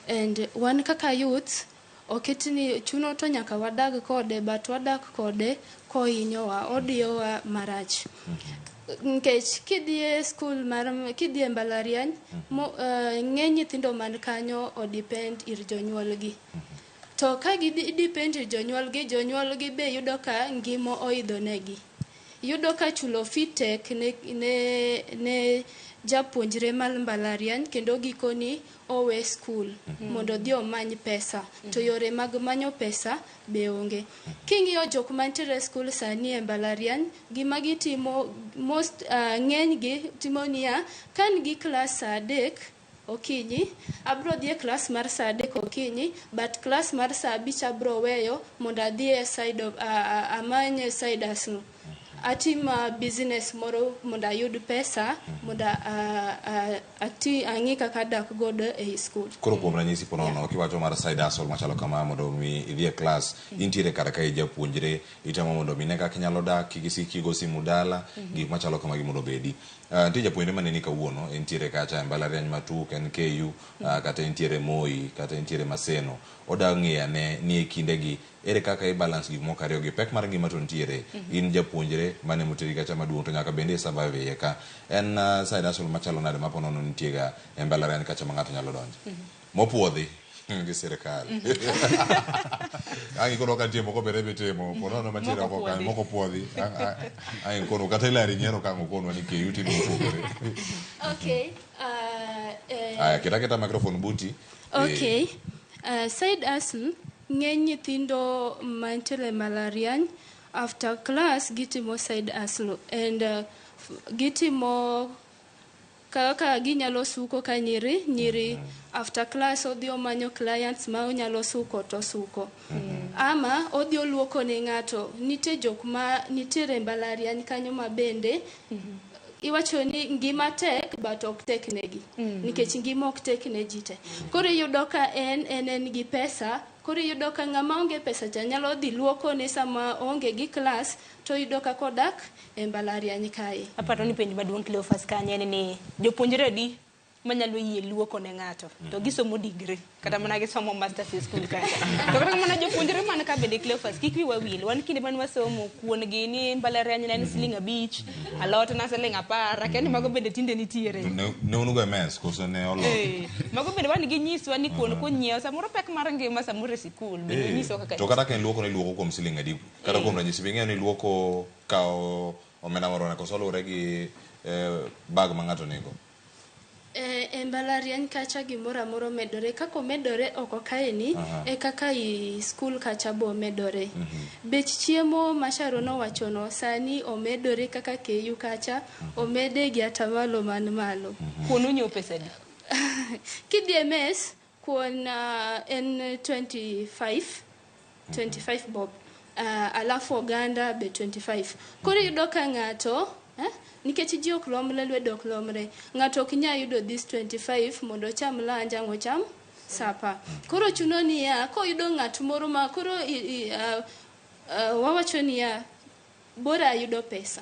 And wan kaka youth, oket ni chuno to nyaka wadag kode, but wadak kode kohinyowa, odiyowa marach. Nikech kidhi e school mar kidhi e mbalariany, ng'eny nyithindo man kanyo o depend ir jonyuolgi. To ka gi depend ir jonyuolgi, jonyuolgi be yudo ka ngima oidho negi. Yudo ka chulo fee tek ne japuonjre mar mbalariany kendo gikoni owe school mondo odhi omany pesa. To yore mag manyo pesa be onge. King'iyo jok mantiere e school sani e mbalariany, gima gitimo most ng'enygi timo niya, ka nigi klas saa 3 okinyi, abro dhi e klas mar saa 3 okinyi, but klas mar saa 5 abro weyo mondo adhi e side of, amany side hustle. Atim business moro mondo ayud pesa mondo ati ang'i kaka adak godo ei school. Koro kuom ranyisi ponono kiwacho mar side hustle machalo kama mondo mi idhi e class intiere kar ka ijapuonjre itemo mondo mi ne kaka inyalo dak kik isik kigo simu dala gik machalo kamagi mondo obedi. Nitie japuonjre maneni kawuono entiere kacha e mbalariany ma Tuk, NKU, kata entiere Moi kata entiere Maseno. Oda ng'iyo ane ni e kindegi ere kaka i balance gik moko ariyo gi pek mar ngima to nitiere in japuonjre mane moteri kacha maduong' to nyaka bende i survive iye ka en side hustle machalo nade ma ponono nitie ga e mbalariany kacha ma ng'ato nyalo donjo mopuodhi gi sirikal ang' ikono ka nitie moko bende mitimo ponono mantiere oko kanyo moko puodhi ang' ikono kata Hilary nyiero ka ang' okonwa ni KU timo mopogore. Okay. Aya ket aketa microphone buti. Okay. Side hustle ng'eny nyithindo mantiere e mbalariany after class gitimo side hustle and gitimo kaka ginyalo suko ka nyiri nyiri after class odhi omanyo clients ma onyalo suko to osuko ama odhi oluoko ne ng'ato. Nitie jok ma nitiere e mbalariany kanyo ma bende iwacho ni ngima tek but ok tek negi nikech ngima ok tek ne ji te. Koro iyudo ka en en gi pesa, koro iyudo ka ng'ama onge pesa cha nyalo dhi luoko ne sama oonge gi class to iyudo kaka odak e mbalariany kae. Aparo ni penjo maduong' Cleophas kanyo en ni jopuonjre adi manyalo yie luoko ne ng'ato to gisomo degree kata mana gisomo masters e school kacha to kata mana jopuonjre man ka bende Cleophas kik wiwa wil wan kinde mane wasomo kuon gi ni mbalariany ne en siling 5 alot na siling 10 akia ni mago bende tinde nitiere. Ne un go e mess koso ne olo? Mago bende wan ginyiswa ni kuon konyiew samoro pek mar ngima samoro e sikul bende nyiswa kaka To kata ka en luoko ne luoko kuom siling adi kata kuom ranyisi be ing'eyo ni luoko kawo omenda moro koso luwore gi bag ma ng'ato nigo? E mbalariany kacha gimoro amora omedore kaka omedore oko kaeni e kaka i skul kacha bo omedore. Bech chiemo ma Sharon owachono sani omedore kaka KU kacha omede gi atamalo man malo. Kuon unyiewo pesa adi? Kidhi e mess kuon en 25 bob. Alafu oganda be 25. Koro iyudo ka ng'ato nikech ji ok lomre lwedo ok lomre ng'ato ok nyal yudo this 25 mondo ocham lunch ang' ocham supper. Koro chuno niya koyudo ng'at moro ma koro wawacho niya bora ayudo pesa.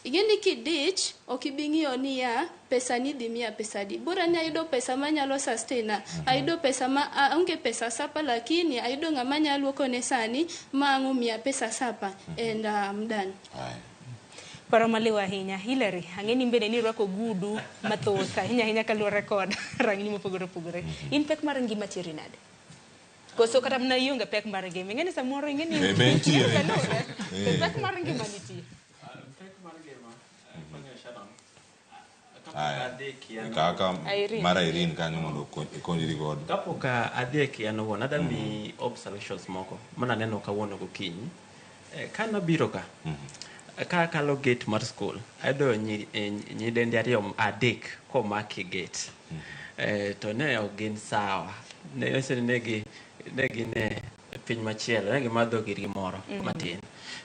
Ing'e ni kidich ok ibi ng'iyo niya pesa ni dhi miya pesa adi. Bora ni ayudo pesa manyalo sustain a. Ayudo pesa ma aonge pesa supper lakini ayudo ng'ama nyalo luoko ne sani ma ang' omiya pesa supper and I'm done. Paro maliw ahinya. Hilary, ang'e ni bende nirwako gudu mathoth ahinya ahinya kaluwore kod rang'iny mopogore opogore. In pek mar ngima teri nade? Koso kata mana ionge pek mar ngima. Ing'e ni samoro ing'e ni Be nitiere. Be pek mar ngima nitie. Pek mar ngima, kang'iyo Sharon, kapok Aya. adhi kiano Kaka Irene. mar Irene kanyo mondo ikonyri godo. Kapok adhi e kiano wuon, adwa miyi observations moko mananeno kawuono gokinyi. Kanabiro ka, ka akalo gate mar school, ayudo nyidendi ariyo adek komaki e gate. To ne ok gin sawa. Ne nyiso ni ne gin e piny machielo, ne gimadho girgi moro matin.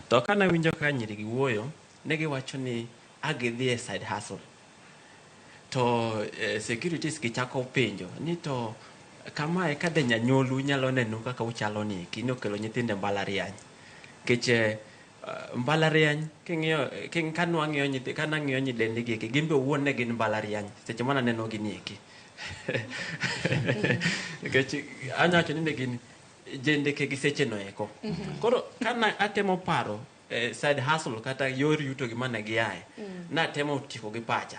To kanawinjo ka nyiri gi wuoyo, ne giwacho ni a gidhi e side hustle. To securities gi chako penjo ni to kamae ka de janyuolu nyalo neno kaka uchalo ni eki ni okelo nyithindo e mbalariany. Nikech mbalariany king'iyo kanwang'iyo nyithi kanang'iyo nyidendi gi eki gin be owuon ne gin mbalariany seche mananeno gi ni eki. Nikech anya wacho ni ne gin jendeke gi seche no eko. Koro kana atemo paro side hustle kata yor yuto gi mane giaye, natemo tieko gi pacha.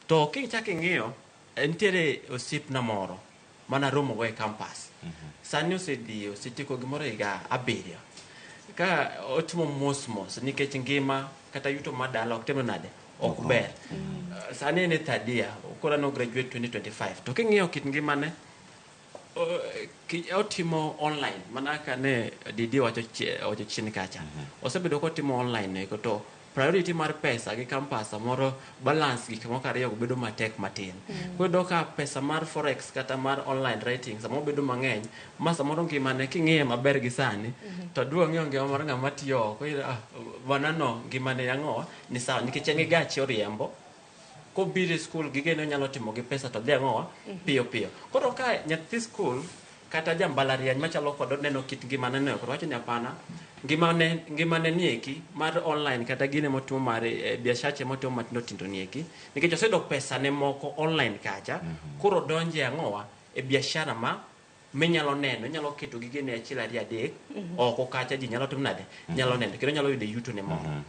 To kichako ing'iyo, nitiere osiepna moro manaromo go e campus. Sani osedhi osetieko gimoro higa 7. Ka otimo mos mos nikech ngima kata yuto mar dala ok timre nade, ok ber. Sani en e third year, koro no graduate 2025. To king'iyo kit ngimane, otimo online mana kaka ne Didi wacho chien kacha. Osebedo kotimo online eko to priority mar pesa gi campus samoro balance gik moko ariyo go bedo matek matin. Koro iyudo ka pesa mar forex kata mar online rating samoro bedo mang'eny ma samoro ngimane king'iye maber gi sani to duogo ng'iyo ngima mar ng'ama tiyo oko iyudo, bwanano ngimane ang'o ni sawa nikech en gi gache oriembo kobiro e skul gigene onyalo timo gi pesa to dhi ang'owa piyo piyo. Koro ka nyathi skul kata ja mbalariany machalo kod oneno kit ngimane no, koro wacho ni hapana, ngimane nieki mar online kata gine motimo mar biashache motimo matindo tindo nieki nikech oseyudo pesa ne moko online kacha. Koro donje ang'owa e biashara ma minyalo neno, inyalo keto gigene achiel ariyo adek oko kacha, ji nyalo timo nade, nyalo neno kendo nyalo yudo yuto ne moro.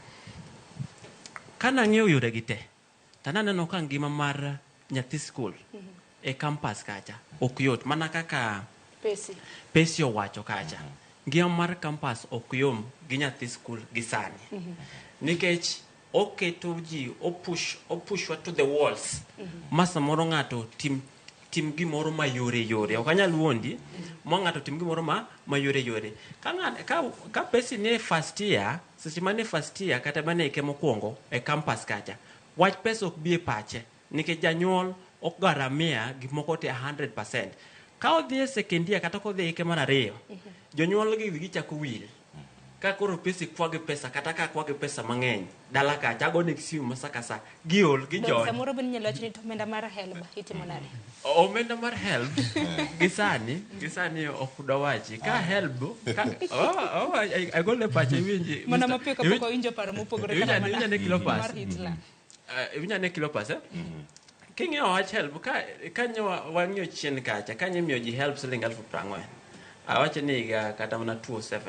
Kanang'iyo yore gi te to naneno ka ngima mar nyathi skul e campus kacha ok yot mana kaka Pesi owacho kacha. Ngima mar campus ok yom gi nyathi skul gi sani nikech oketo ji opushwa to the walls ma samoro ng'ato tim gimoro mayore yore, ok anyal wuondi ma ng'ato tim gimoro ma mayore yore. Ka Pesi nie first year, seche mane first year kata mane ike mokwongo e campus kacha, wach pesa ok bi e pache nikech janyuol ok garamia gik moko te 100%. Ka odhi e second year kata kodhi e ike mar ariyo, jonyuol gi wigi chako wil ka koro Pesi kwa gi pesa kata ka kwa gi pesa mang'eny dala kacha agone gi simu ma sa ka sa giol gijony. Samoro bende inyalo wacho ni to omenda mar HELB itimo nade? Omenda mar HELB gi sani ok dawachi ka HELB ka oh, agole pacha iwinji. Mana mapiyo kapok wawinjo paro mopogore kata mana Iwinjo ane Cleophas. mar Hitler. Iwinjo ane Cleophas, eh? King'iyo wach HELB ka nyo wang'iyo chien kacha ka nyimiyo ji HELB siling 40,000, awacho ni higa kata mana 207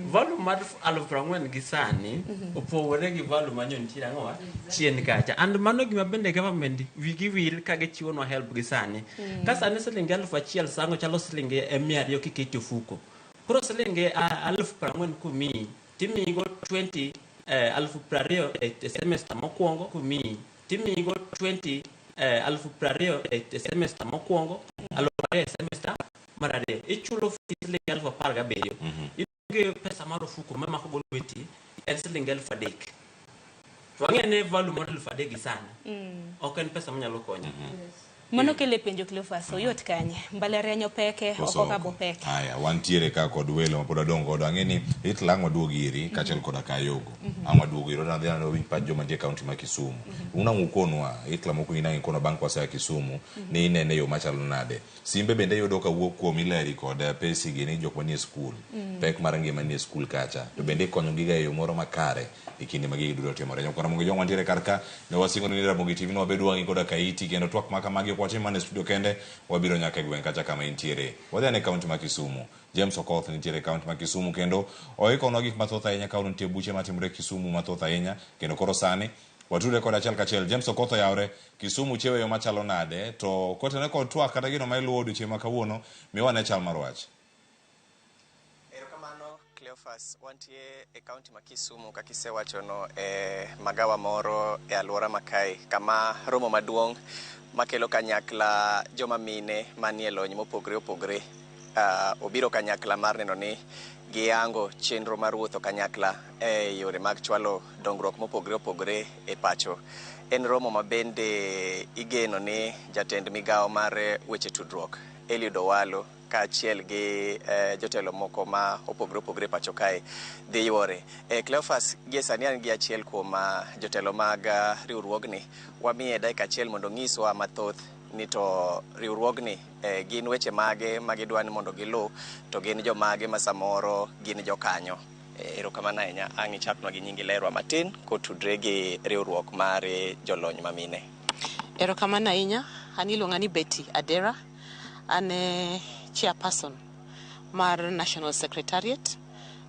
value mar 40,000 gi sani opogore gi value manyo nitiere ang'owa chien kacha. And mano gima bende government wigi wil ka gichiwonwa HELB gi sani. Ka sani siling 1,000 sango chalo siling 200 kiketo e ofuko. Koro siling 40,000 komiyi timiyigo 20 20,000 e semester mokwongo, komiyi timiyigo 20 20,000 e semester mokwongo, 2,000 e semester mar ariyo, ichulo fee siling 17,000. Gi pesa mar ofuko mamako go lweti en siling 3,000. To wang'e ni value mar 3,000 gi sani ok en pesa manyalo konyo. Mano kele penjo Cleophas, oyot kanye? Mbalariany opeke, Koso oko kabo peke. Aya, wantiere ka kod welo mapod wadong' godo. Ang'e ni Hitler ang' waduog iri kaachiel koda Kayogo. Ang' waduogo iri, wadhi wadhi winj pach joma nitie e kaunti ma Kisumu. Un ang' ukonwa, Hitler mokwongo in ang' ikonwa bang' kwasea Kisumu, ni inene e yo machalo nade. Simbe bende iyudo ka wuok kuom Hillary kod Pesi gi ni jok manie skul. Pek mar ngima nie skul kacha. To bende ikonyo giga e yo moro makare e kinde ma gigi duto timore. Nyakwa Ramogi Jong wantiere kar ka, ne wasingo ni Ramogi TV ni wabed wang'i koda kaiti kendo twak ma kamagi ok watim mana e studio kende, wabiro nyaka e gweng' kacha kama intiere. Wadhi ane e kaunti ma Kisumu. James Okoth nitiere e kaunti ma Kisumu kendo oikonwa gik mathoth ahinya ka nitie buche matimore Kisumu mathoth ahinya kendo koro sani watudre kode achiel kachiel. James Okoth oyawre, Kisumu chiewo e yo machalo nade to kotenore kod twak kata gino ma iluwo odiochieng' ma kawuono miwa ane chal mar wach. Erokamano Cleophas, wantie e kaunti ma Kisumu kaka isewachono e magawa moro e alwora ma kae kama romo maduong' makelo kanyakla joma mine manie lony mopogre opogre obiro kanyakla mar neno ni giyango chenro mar wuotho kanyakla e yore mag chwalo dongruok mopogre opogre e pacho. En romo ma bende igeno ni jatend migawo mar weche tudruok Eliud Owalo kaachiel gi jotelo moko ma opogore opogore e pacho kae dhi yuore. Cleophas, gie sani an gi achiel kuom jotelo mag riwruogni. Wamiye dakika achiel mondo onyiswa mathoth ni to riwruogni gin weche mage ma gidwa ni mondo giluw to gin jomage ma samoro gin jokanyo. Erokamano ahinya. Ang' ichaknwa gi nyingi lerwa matin kotudre gi riwruok mar jolony mamine. Erokamano ahinya. An iluonga ni Betty Adera. An e chairperson mar National Secretariat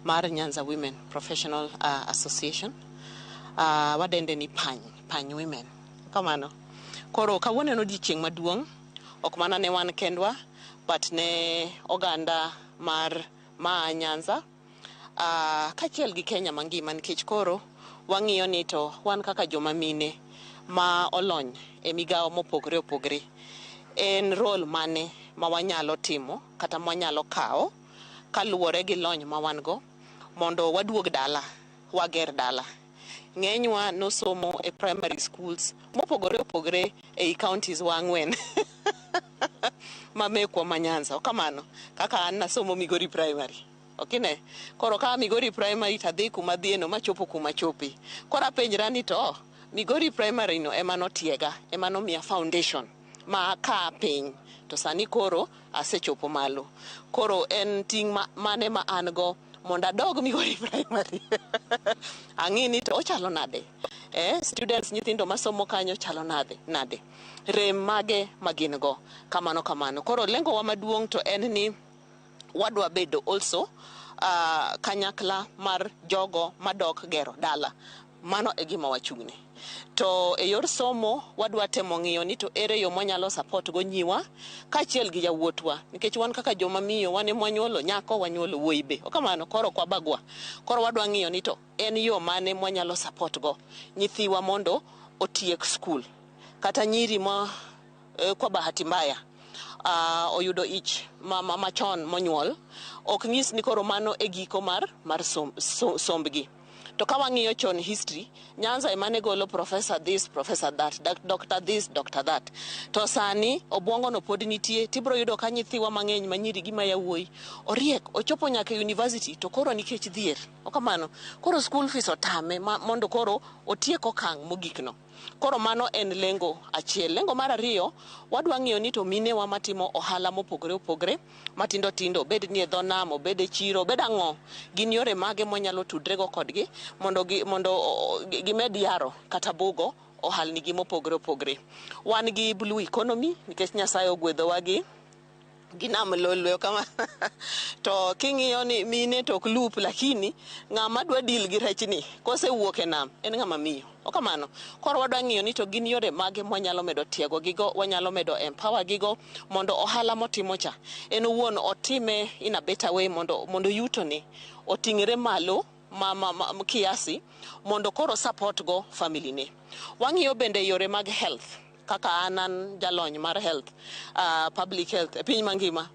mar Nyanza Women Professional Association. Wadende ni PANY, PANY Women. Kamano. Koro kawuono en odiochieng' maduong', ok mana ne wan kendwa, but ne oganda mar maa Nyanza, kaachiel gi Kenya mangima nikech koro wang'iyo ni to wan kaka joma mine ma olony e migawo mopogore opogore, en role mane ma wanyalo timo kata mwanyalo kawo kaluwore gi lony ma wan go mondo waduog dala, wager dala. Ng'enywa nosomo e primary schools mopogore opogore ei counties wa ang'wen ma mekwa ma Nyanza. Okamano, kaka an nasomo Migori Primary. Okine? Koro ka Migori Primary to adhi kuma adhiyeno machopo kuma achope. Koro apenjra ni to Migori Primary no ema notiega, ema nomiya foundation ma kaa piny to sani koro asechopo malo. Koro en ting' mane ma an go mondo adog Migori Primary ang'i ni to ochalo nade? Students nyithindo masomo kanyo chalo nade? Nade? Rem mage ma gin go? Kamano kamano. Koro lengo wa maduong' to en ni wadwa bedo also kanyakla mar jogo madok gero dala. Mano e gima wachung'ne. To e yor somo wadwa temo ng'iyo ni to ere yo mwanyalo support go nyiwa kaachiel gi yawuotwa, nikech wan kaka joma miyo wan ema wanyuolo nyako, wanyuolo wuoyi be. Okamano koro ok wabagwa. Koro wadwa ng'iyo ni to en yo mane mwanyalo support go nyithiwa mondo otiek skul. Kata nyiri ma kwa bahati mbaya oyudo ich machon monyuol, ok nyis ni koro mano e giko mar sombgi. To ka wang'iyo chon history, Nyanza ema ne golo professor this, professor that, doctor this, doctor that. To sani obwongo no pod nitie, tibro yudo ka nyithiwa mang'eny ma nyiri gi ma yawuoyi oriek, ochopo nyaka e university to koro nikech dhier. Okamano, koro school fees otame mondo koro otiek okang' mogik no. Koro mano en lengo achiel. Lengo mar ariyo, wadwa ng'iyo ni to minewa matimo ohala mopogore opogore, matindo tindo, obed ni e dho nam, obed e chiro, obed ang'o, gin yore mage mwanyalo tudrego kodgi mondo gimed yaro kata bugo ohalnigi mopogore opogore. Wan gi blue economy, nikech Nyasaye ogwedhowa gi nam lolwe kama. To king'iyo ni mine to ok lup, lakini ng'ama dwa deal gi rechni kosewuok e nam en ng'ama miyo. Okamano, koro wadwa ng'iyo ni to gin yore mage mwanyalo medo tiego gigo, wanyalo medo empower gigo mondo ohala motimo cha en owuon otime in a better way, mondo yutone oting're malo ma kiasi mondo koro support go family ne. Wang'iyo bende yore mag health, kaka an jalony mar health, public health e piny mangima.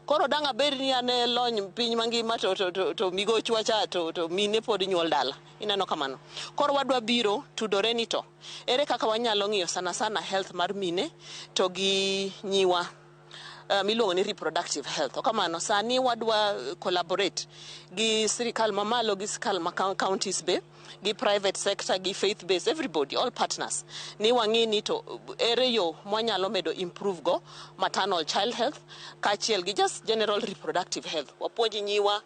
Koro dang' abed ni an e lony piny mangima to migochwa cha to mine pod nyuol dala. Ineno kamano. Koro wadwa biro tudore ni to ere kaka wanyalo ng'iyo sana sana health mar mine to gi nyiwa miluongo ni reproductive health. Okamano, sani wadwa collaborate gi sirikal mamalo, gi sirikal ma counties be, gi private sector, gi faith based, everybody, all partners. Ni wang'i ni to ere yo mwanyalo medo improve go maternal child health kaachiel gi just general reproductive health. Wapuonj nyiwa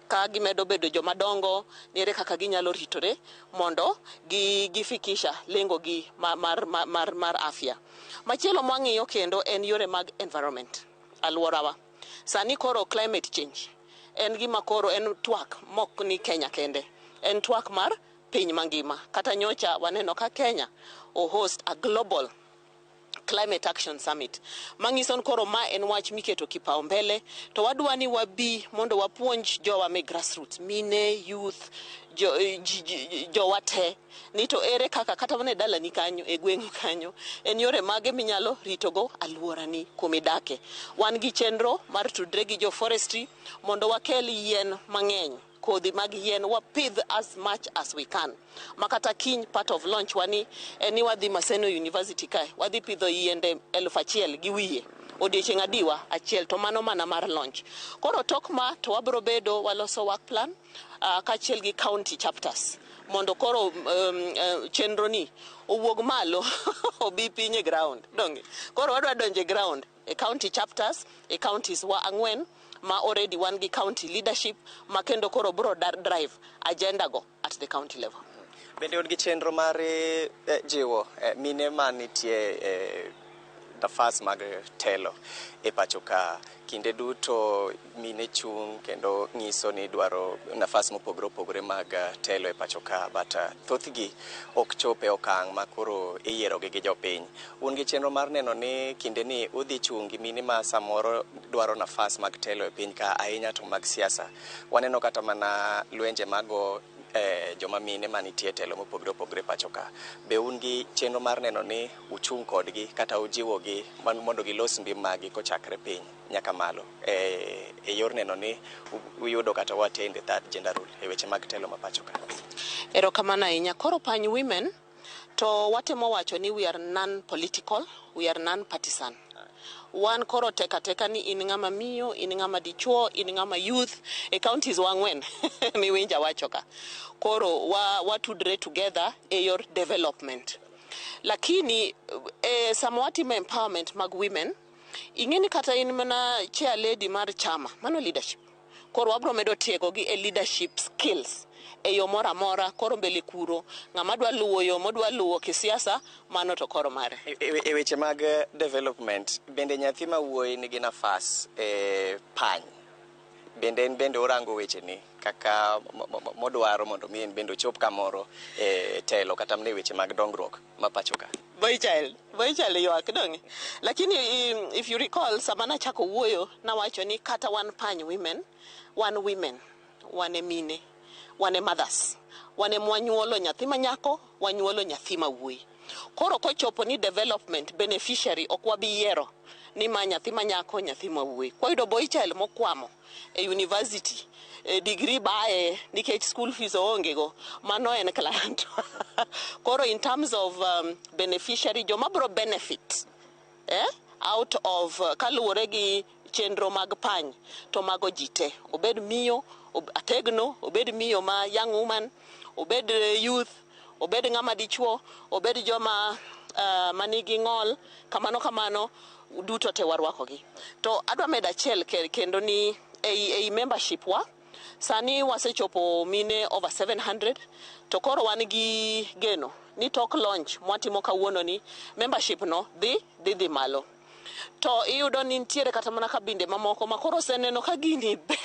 ka gimedo bedo joma dongo, ni ere kaka ginyalo ritore mondo gifikisha lengo gi mar afya. Machielo mwang'iyo kendo en yore mag environment, alworawa. Sani koro climate change en gima koro en twak mok ni Kenya kende, en twak mar piny mangima. Kata nyocha waneno ka Kenya o host a global climate action summit. Manyiso ni koro ma en wach miketo kipaumbele, to wadwa ni wabi mondo wapuonj jowa me grassroots, mine, youth, jowa te, ni to ere kaka kata mana e dalani kanyo, e gweng'u kanyo, en yore mage minyalo ritogo alworani kumidake. Wan gi chenro mar tudre gi jo forestry mondo wakel yien mang'eny, kodhi mag yien, wapidh as much as we can. Makata kiny part of launch wani en ni wadhi Maseno University kae, wadhi pidho yiende 1000 gi wiye odiochieng' adiwa achiel, to mano mana mar launch. Koro tok ma to wabro bedo waloso work plan kaachiel gi county chapters mondo koro chenro ni owuog malo obi piny e ground. Donge? Koro wadwa donjo e ground e county chapters, e counties wa 4 ma already wan gi county leadership ma kendo koro bro drive agenda go at the county level. Bende un gi chenro mar jiwo mine manitie nafas mag telo e pacho ka? Kinde duto mine chung' kendo nyiso ni dwaro nafas mopogore opogore mag telo e pacho ka, but thothgi ok chop e okang' ma koro iyierogi gi jopiny. Un gi chenro mar neno ni kinde ni udhi chung' gi mine ma samoro dwaro nafas mag telo e piny ka, ahinya to mag siasa. Waneno kata mana lwenje mago joma mine manitie telo mopogore opogore pacho ka. Be un gi chenro mar neno ni uchung' kodgi kata ujiwogi mondo gilos mbi maggi kochakre piny nyaka malo e yor neno ni uyudo kata watend third gender rule e weche mag telo ma pacho ka? Erokamano ahinya. Koro Pany Women to watemo wacho ni we are non-political, we are non-partisan. Wan koro tek ateka ni in ng'ama miyo, in ng'ama dichuo, in ng'ama youth e counties wa ang'wen miwinja wacho ka. Koro watudre together e yor development. Lakini sama watimo empowerment mag women, ing'e ni kata in mana chair lady mar chama, mano leadership. Koro wabro medo tiegogi e leadership skills e yo moro amora. Koro mbele kuro ng'ama dwa luwo yo modwa luwo kisiasa, mano to koro mare. E weche mag development, bende nyathi ma wuoyi nigi nafas e pany? Bende en bende orango weche ni kaka modwaro mondo mi en bende ochop kamoro e telo kata mana e weche mag dongruok ma pacho ka? Boy child ywak donge. Lakini if you recall, sama nachako wuoyo nawacho ni kata wan pany women, wan women, wan e mine, wan e mothers, wan e mwanyuolo nyathi ma nyako, wanyuolo nyathi ma wuoyi. Koro kochopo ni development beneficiary ok wabi yiero ni ma nyathi ma nyako, nyathi ma wuoyi. Kwayudo boy child mokwamo e university, e degree bae nikech school fees oonge go, mano en client. Koro in terms of beneficiary, joma bro benefit out of kaluwore gi chenro mag pany, to mago ji te, obed miyo ategno, obed miyo ma young woman, obed youth, obed ng'ama dichuo, obed joma manigi ng'ol, kamano kamano duto te warwakogi. To adwa medo achiel kendo ni ei membership wa sani wasechopo mine over 700, to koro wan gi geno ni tok launch mwatimo kawuono ni membership no dhi malo. To iyudo ni nitiere kata mana kabinde mamoko ma koro oseneno ka gini ber.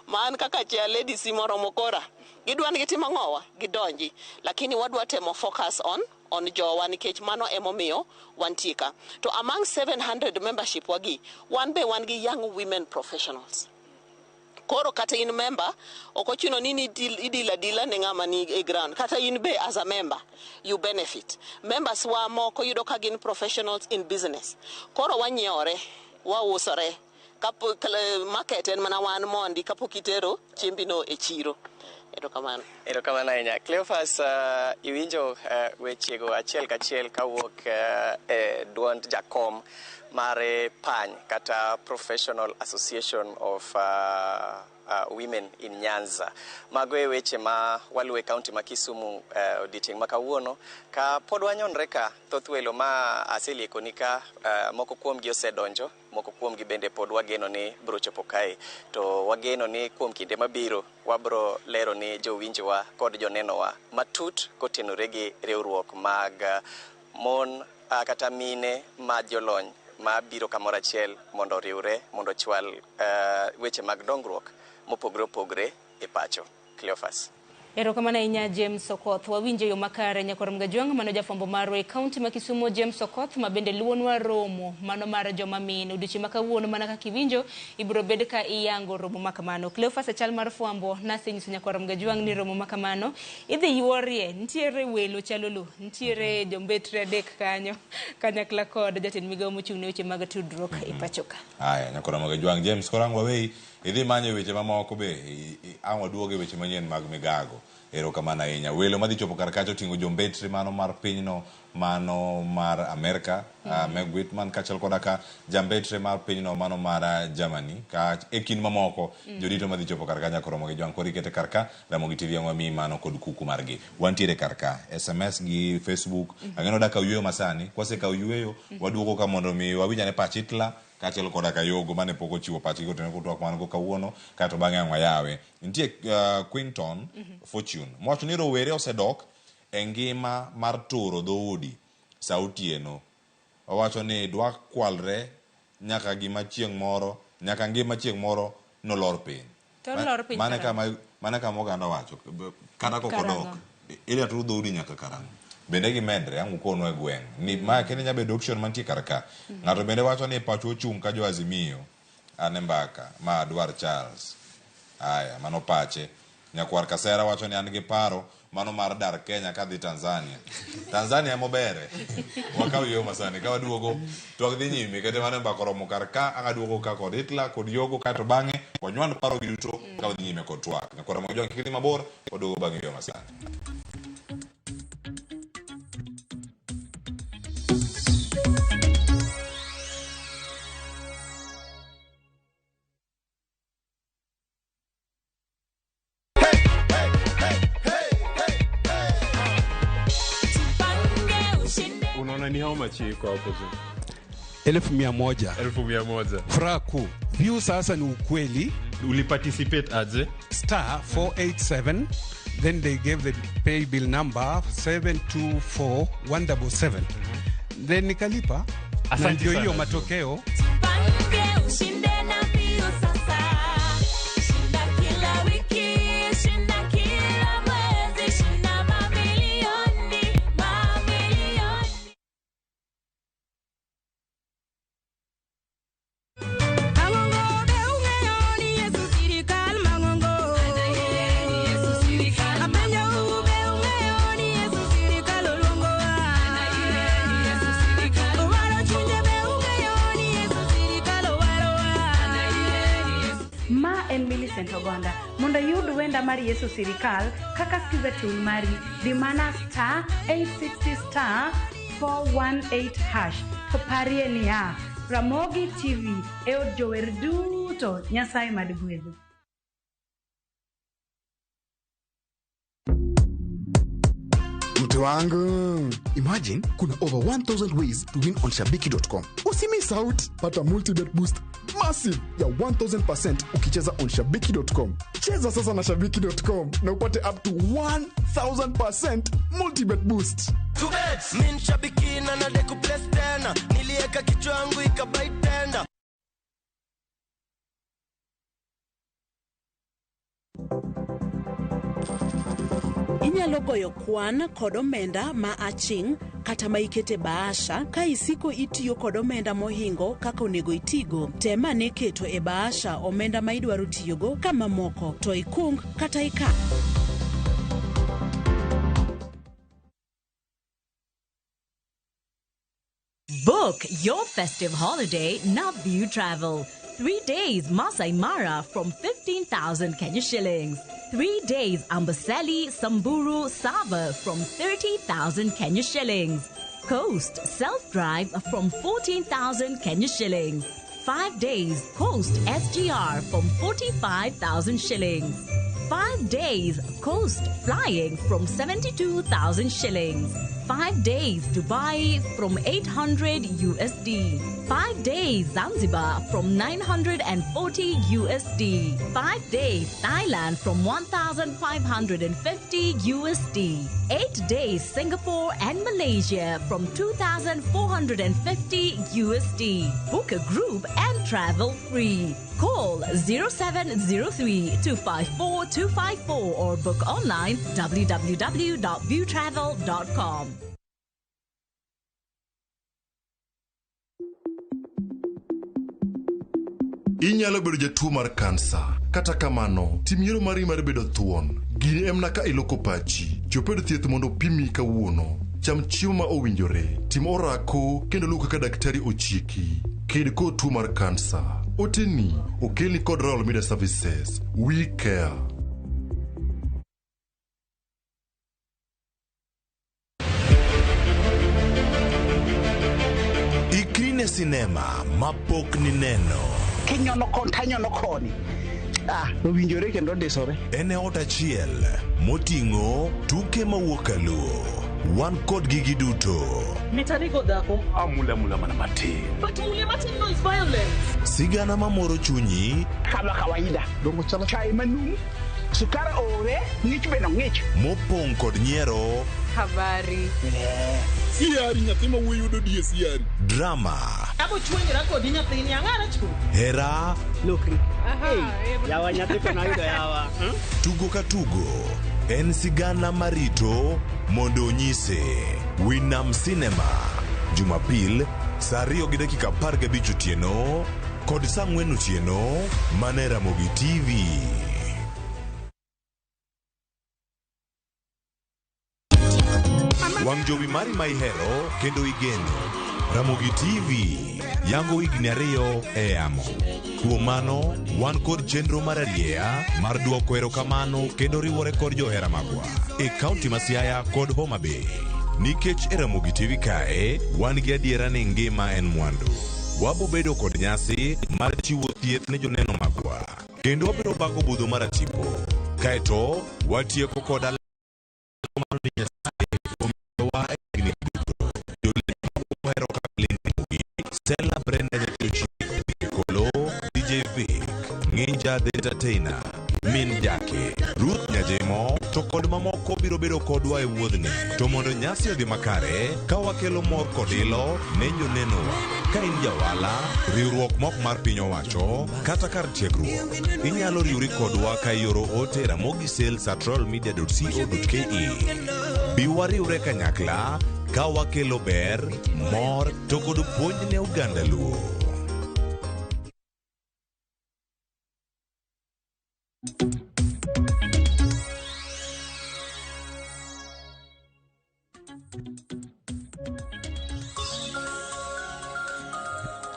Man kaka chair lady moromo kora, gidwa ni gitim ang'owa, gidonji. Lakini wadwa temo focus on jowa nikech mano emomiyo wantie ka. To among 700 membership wagi, wan be wan gi young women professionals. Koro kata in member, ok ochuno ni idila dila ne ng'ama ni e ground. Kata in be as a member, you benefit. Members wa moko yudo ka gin professionals in business. Koro wanyiewore, wausore. Kapo market en mana wan mondi kapok itero chiembino e chiro. Erokamano. Erokamano ahinya. Cleophas, iwinjo wechego achiel kachiel kawuok e duond jakom mar pany kata Professional Association of Women in Nyanza. Mago e weche ma waluwo e kaunti ma Kisumu odiochieng' ma kawuono. Ka pod wanyonre ka, thoth welo ma aseliekoni ka, moko kuomgi osedonjo, moko kuomgi bende pod wageno ni biro chopo kae. To wageno ni kuom kinde mabiro wabro lero ni jowinjowa kod jonenowa matut kotenore gi riwruok mag mon kata mine ma jolony ma biro kamoro achiel mondo oriwre mondo ochwal weche mag dongruok mopogore opogore e pacho. Cleophas. Erokamano ahinya James Okoth. Wawinjo yo makare nyakwar Mgajwang', mano jafwambo marwa e kaunti ma Kisumu James Okoth, ma bende luwonwa romo mano mar joma mine. Odiochieng' ma kawuono mana kaka iwinjo, ibiro bed ka iyango romo ma kamano. Cleophas, e chal mar fwambo nasenyiso nyakwar Mgajwang' ni romo ma kamano idhi yuorie. Nitiere welo chalolo, nitiere jombetre adek kanyo kanyakla kod jatend migawo mochung' ne weche mag tudruok e pacho ka. Aya, nyakwar Mgajwang' James, koro ang' waweyi idhi manyo weche mamoko be, ang' waduoge weche manyien mag migago. Erokamano ahinya. Welo madhi chopo kar kacha oting'o jombetre mano mar pinyno, mano mar Amerka, Meg Whitman, kaachiel koda ka jambetre mar pinyno mano mar Germany, ka e kind mamoko jorito madhi chopo kar ka nyaka romo gi Jwang'. Koro ikete kar ka, Ramogi TV ang' wamiyi mano kod kuku margi. Wantiere kar ka, SMS gi Facebook. Ang'eno dak kaw yueyo masani, kwasekawo yueyo, waduogo ka mondo mi wawinj ane pach Hitler, kaachiel koda ka Yogo mane pok ochiwo pachgi kotenore kod twak man go kawuono, kaeto bang'e ang' wayawe. Nitie Quinton Fortune mowacho ni rowere osedok e ngima mar turo dhoudi sa otieno. Owacho ni dwa kwalre nyaka gima chieng' moro, nyaka ngima chieng' moro nolor piny. To lor piny Mane karang'o? kama, mane kama oganda wacho, kata kok odok, Karang'o? idwa tur dhoudi nyaka karang'o? Bende gimedre, ang' ukonwa e gweng'. Ni ma kende nyalo bedo option mantie kar ka. Ng'ato bende wacho ni pacho ochung' ka jo Azimio. An e mbaka, ma Adwar Charles. Aya, mano pache. Nyakwar Kasera wacho ni an gi paro mano mar dar Kenya kadhi Tanzania. Tanzania mobere. Wakaw yo masani, ka waduogo twak dhi nyime, kete mano mbaka oromo kar ka, ang' aduogo ka kod Hitler kod Yogo, kaeto bang'e wanywand paro gi duto ka wadhi nyime kod twak. Nyakwar Ramogi Jwang' kik idhi mabor, waduogo bang' yo masani. how much iko hapo juu? 100,000. 100,000. Furaha kuu. View sasa ni ukweli. Uliparticipate aje? Star 487, then they gave the pay bill number 724177. Then nikalipa. Na Asante ndio hiyo sana. matokeo. Pange ushinde na mbio sasa. Shinda kila wiki, shinda kila mwezi, shinda mamilioni, mamilioni. Ma en Millicent Ogonda. Mondo iyud wenda mar Yesu Sirikal kaka skiza tune mari, di mana star 860 star 418 hash. To parie niya, Ramogi TV e od jower duto, Nyasaye mad gwedhu. Mtu wangu, imagine kuna over 1000 ways to win on shabiki.com. Usimiss out, pata multibet boost massive ya 1000% ukicheza on shabiki.com. Cheza sasa na shabiki.com na upate up to 1000% multibet boost. Mi nshabiki na nade kuplace tena, nilieka kichwa yangu ikabai tenda. Inyalo goyo kwan kod omenda ma aching' kata ma ikete bahasha ka isiko itiyo kod omenda mohingo kaka onego itigo. Tem ane keto e bahasha omenda ma idwaro tiyogo ka mamoko to ikung kata ika. Book your festive holiday Naview Travel. 3 days Masai Mara from 15,000 Kenya shillings. 3 days Amboseli, Samburu, Sava from 30,000 Kenya shillings. Coast self-drive from 14,000 Kenya shillings. 5 days Coast SGR from 45,000 shillings. 5 days Coast flying from 72,000 shillings. 5 days Dubai from 800 USD. 5 days Zanzibar from 940 USD. 5 days Thailand from 1,550 USD. 8 days Singapore and Malaysia from 2,450 USD. Book a group and travel free. Call 0703 254 254 or book online www.viewtravel.com. Inyalo bedo jatuo mar kansa. Kata kamano, tim yiero mari mar bedo thuon. Gini en mana ka iloko pachi. Chop e od thieth mondo opimi kawuono. Cham chiemo ma owinjore. Tim orako kendo luw kaka daktari ochiki. Ked kod tuo mar kansa. Oteni okelni kod Royal Media Services. We care. Ikri ne sinema mapok nineno. Kinyono koni tanyono koni. Ah, owinjore kendo ondisore. En e ot achiel moting'o tuke mawuok kaluo. Wan kodgi giduto. Mitarigo dhako. Amula mula mana matin. But mule matin no is violence. Sigana mamoro chunyi. Kama kawaida. Dongo chalo chai manumu. Sukari ore, ng'ich be nong'ich. Mopong' kod nyiero. Habari. Siari nyathi ma wuoyi yudo die siari. Drama. Abo chwenyra kodi nyathini ang'ara chu. Hera. Lokri. Yawa nyathi to nayudo yawa. Tugo ka tugo en sigana marito mondo onyise. Winam Cinema. Jumapil saa 2:15 otieno kod saa 4 otieno mana e Ramogi TV. Wang' jowi mari ma ihero kendo igeno. Ramogi TV yango higni 2 e yamo. Kuom mano, wan kod chenro mar arieya mar duoko erokamano kendo riwore kod johera magwa e kaunti ma Siaya kod Homa Bay. Nikech e Ramogi TV kae, wan gi adiera ni ngima en mwandu. Wabo bedo kod nyasi mar chiwo thieth ne joneno magwa. Kendo wabiro bago budho mar atipo. Kaeto, watieko kod alama ni Nyasaye omiyowa e higni duto. Brenda the Entertainer, Min Jake, Ruth Nyajemo to kod mamoko biro bedo kodwa e wuodhni. To mondo nyasi odhi makare, ka wakelo mor kod ilo ne jonenowa. Ka in jawala, riwruok mok mar piny owacho, kata kar tiegruok, inyalo riwri kodwa ka ioro ote e ramogisales@royalmedia.co.ke. Bi wariwre kanyakla ka wakelo ber, mor to kod puonj ne oganda Luo.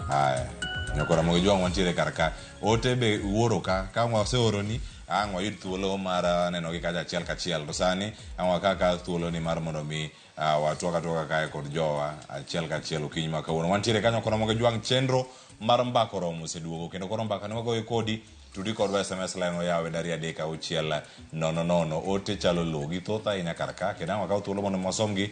Haya, nyoko Ramogi Jwang' wantiere kar ka. Ote be uoro ka, ka waseoroni, ang' wayud thuolo mar nenogi kacha achiel kachiel. To sani ang' wakaw ka thuolo ni mar mondo mi watwak atwaka kae kod jowa achiel kachiel okinyi ma kawuono. Wantiere kanyo kod Ramogi Jwang' chenro mar mbaka oromo oseduogo kendo koro mbaka ne wagoyo kodi tudi kodwa SMS line oyawe dari 3 6 0 0 ote chalo lowo githoth ahinya kar ka kendo ang' wakaw thuolo mondo wasomgi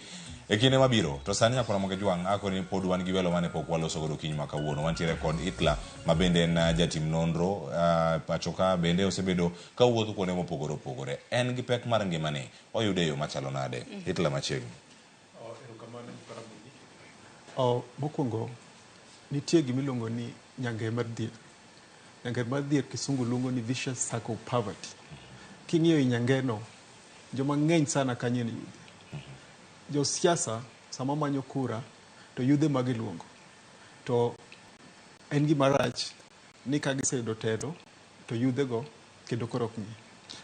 e kinde mabiro. To sani nyakora Ramogi Jwang' akoni pod wan gi welo mane pok waloso godo okinyi ma kawuono. Wantiere kod Hitler ma bende en jatim nonro pacho ka bende osebedo ka wuotho kuonde mopogore opogore. En gi pek mar ngimani oyude e yo machalo nade? Hitler machiegni. Erokamano nyikwa Ramogi. Mokwongo nitie gima iluongo ni nyange mar dhier. Nyange mar dhier kisungu luongo ni vicious circle of poverty. King'iyo i nyangeno, joma ng'eny sana kanyo en yudhe. Josiasa sama manyo kura to yudhe ma giluongo. To en gima rach ni ka giseyudo telo to yudhego kendo koro ok ng'i.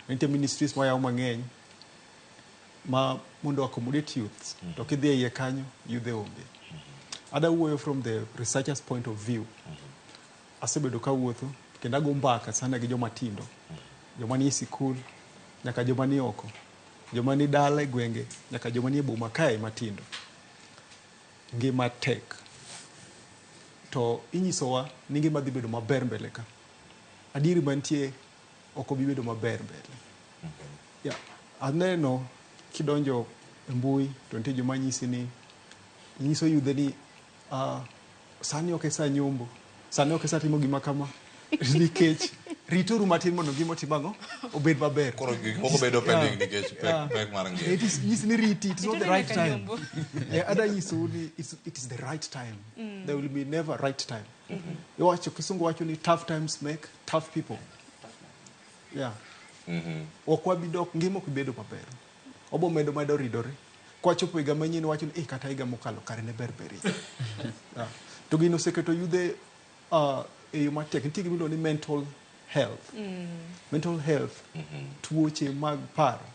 Nitie ministries moyaw mang'eny ma mondo accommodate youths to kidhi e iye kanyo yudhe onge. Ada wuoyo from the researcher's point of view. Asebedo kawuotho kendo ago mbaka sana gi joma tindo, joma nie sikul nyaka joma ni oko, joma ni dala e gwenge nyaka joma nie boma kae matindo. Ngima tek. To inyisowa ni ngima dhi bedo maber mbele ka. Adieri mantie ok obi bedo maber mbele. Yeah. Aneno kidonjo e mbui to nitie joma nyisi ni nyiso yudhe ni sani ok e sa nyombo, sani ok e sa timo gima kama nikech rituru matin mondo ngima otim ang'o obed maber. Koro gik moko bedo pending nikech pek mar ngima. It is nyisi ni riti, it is not the right Rituru nyaka time. nyombo. Yeah, ada nyisou ni it is the right time. There will be never right time. Iwacho kisungu wacho ni tough times make tough people. Yeah. Ok wabi dok ngima ok bedo maber. Obo medo medo ridore. Kwachopo higa manyien wacho ni kata higa mokalo kare ne ber berie. Yeah. To gino oseketo yudhe e yo matek. Nitie gima iluongo ni mental health. Mental health, tuoche mag paro.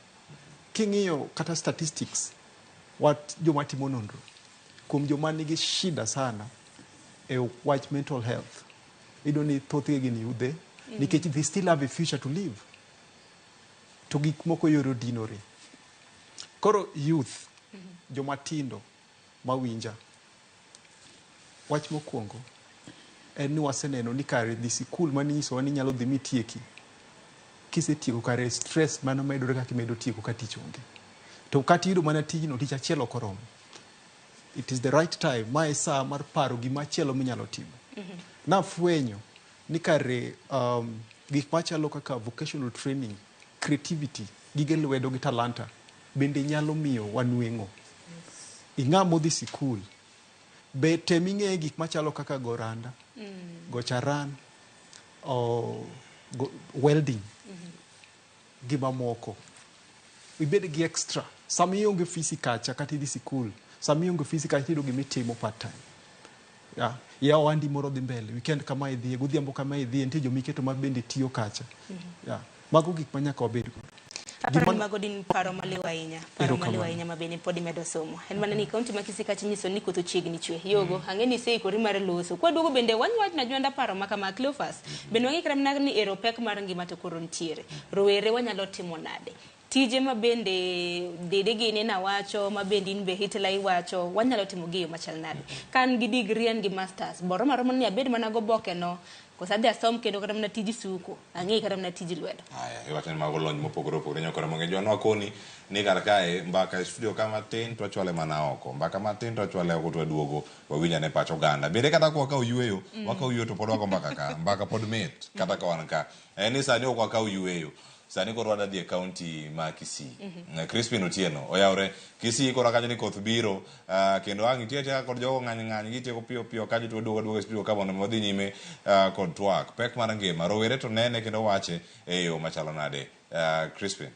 King'iyo kata statistics, wat joma timo nonro kuom joma nigi shida sana e wach mental health, iyudo ni thothgi gin yudhe nikech they still have a future to live. To gik moko yore odinore. Koro youth, joma tindo mawinja, wach mokwongo en ni waseneno ni kare dhi sikul maninyisowa ni inyalo dhi mitieki, kisetieko kare stress mano medore kaka imedo tieko ka tich onge. To kata iyudo mana tijno, tich achiel ok oromo. It is the right time, ma e sa mar paro gima chielo minyalo timo. Nafwenyo ni kare gik machalo kaka vocational training, creativity, gige lwedo gi talanta bende nyalo miyo wanweng'o. Ing'a modhi sikul, be tem ing'e gik machalo kaka go randa, go charan, go welding, gi mamoko. Ibed gi extra. Sama ionge fisi kacha kata idhi sikul, sama ionge fisi kacha iyudo gima itimo part time. Yeah. Yawo ohandi moro dhi mbele, weekend kama idhiye, godhiambo kama idhiye, nitie joma iketo ma bende tiyo kacha. Yeah. Mago gik ma nyaka wabed godo. Aparo ni mago din paro maliw ahinya, paro maliw Erokamano. ahinya ma bende pod imedo somo. En mana ni kaunti ma Kisii kacha nyiso ni koth ochiegni chwe. Yogo, ang'e ni iseikori mar loso. Kwaduogo bende wanyuach na jwanda paro ma kama Cleophas. Bende wang'ikre mana ni ero pek mar ngima to koro nitiere. Rowere wanyalo timo nade? Tije ma bende dede gini nawacho, ma bende in be Hitler iwacho, wanyalo timo gi e yo machal nade? Ka an gi degree, an gi masters, boro maromo ni abed mana goboke no, Koso adhi asom kendo kata mana tij suko, ang'e kata mana tij lwedo. Aya, iwacho ni mago lony mopogore opogore nyakora monge jwanwa koni ni kar kae mbaka e studio ka matin to wachwale mana oko. Mbaka matin to wachwale oko to waduogo wawinj ane pach oganda. Bende kata ka wakawo yueyo, wakawo yueyo to pod wago mbaka ka. Mbaka pod mit kata ka wan ka. En ni sani ok wakaw yueyo. Sani koro wadwa dhi e kaunti ma Kisii. Crispin Otieno oyawre Kisii koro kanyo ni koth biro kendo ang' nitie atia kod jogo ng'any ng'any gitieko piyo piyo kajo to waduogo aduoga e studio ka mondo wadhi nyime kod twak. Pek mar ngima rowere to nene kendo wache e yo machalo nade. Crispin.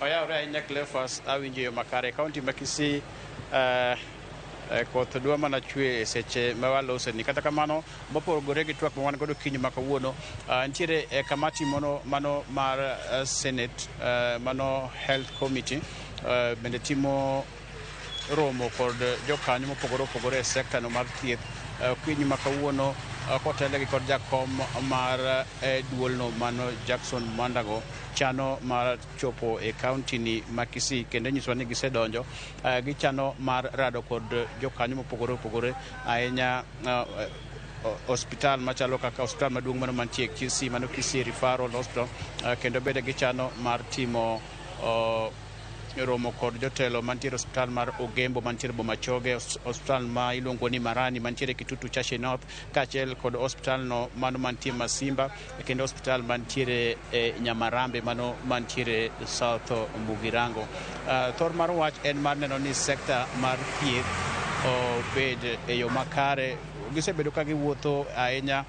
Oyawre ahinya Cleophas, awinjo yo makare. Kaunti ma Kisii koth dwa mana chwe e seche ma waloseni. Kata kamano, mopogore gi twak ma wan godo kiny ma kawuono, nitiere kamati mano mar Senate, mano Health Committee, bende timo romo kod jokanyo mopogore opogore e sekta no mar thieth. Okinyi ma kawuono kotelnegi kod jakom mar duolno mano Jackson Mandago chano mar chopo e kaunti ni ma Kisii kendo nyisowa ni gisedonjo gichano mar rado kod jokanyo mopogore opogore ahinya ospital machalo kaka ospital maduong' mano mantie Kisii mano Kisii Referral Hospital kendo bende gichano mar timo romo kod jotelo mantiere osiptal mar Ogembo mantiere Bomachoge, osiptal ma iluongo ni Marani mantiere Kitutu Chache North, kaachiel kod osiptal no mano mantie Masimba kendo osiptal mantiere Nyamarambe mano mantiere South Mugirango. Thor mar wach en mar neno ni sekta mar thieth obed e yo makare. Gisebedo ka giwuotho ahinya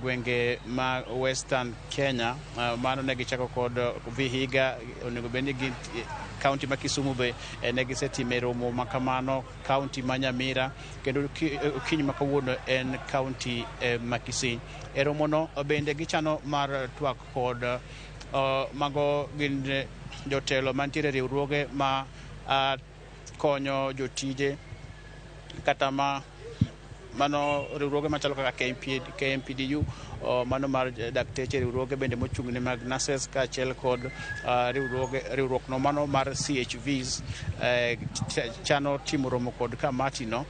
gwenge ma Western Kenya, mano ne gichako kod Vihiga, onego bed ni gin kaunti ma Kisumu be ne gisetime romo ma kamano, kaunti ma Nyamira, kendo okinyi ma kawuono en kaunti ma Kisii. E romono bende gichano mar twak kod mago gin jotelo mantiere riwruoge ma konyo jotije kata ma mano riwruoge machalo kaka KMPDU, mano mar dakteche, riwruoge bende mochung' ne mag nurses kaachiel kod riwruok no mano mar CHVs chano timo romo kod kamati no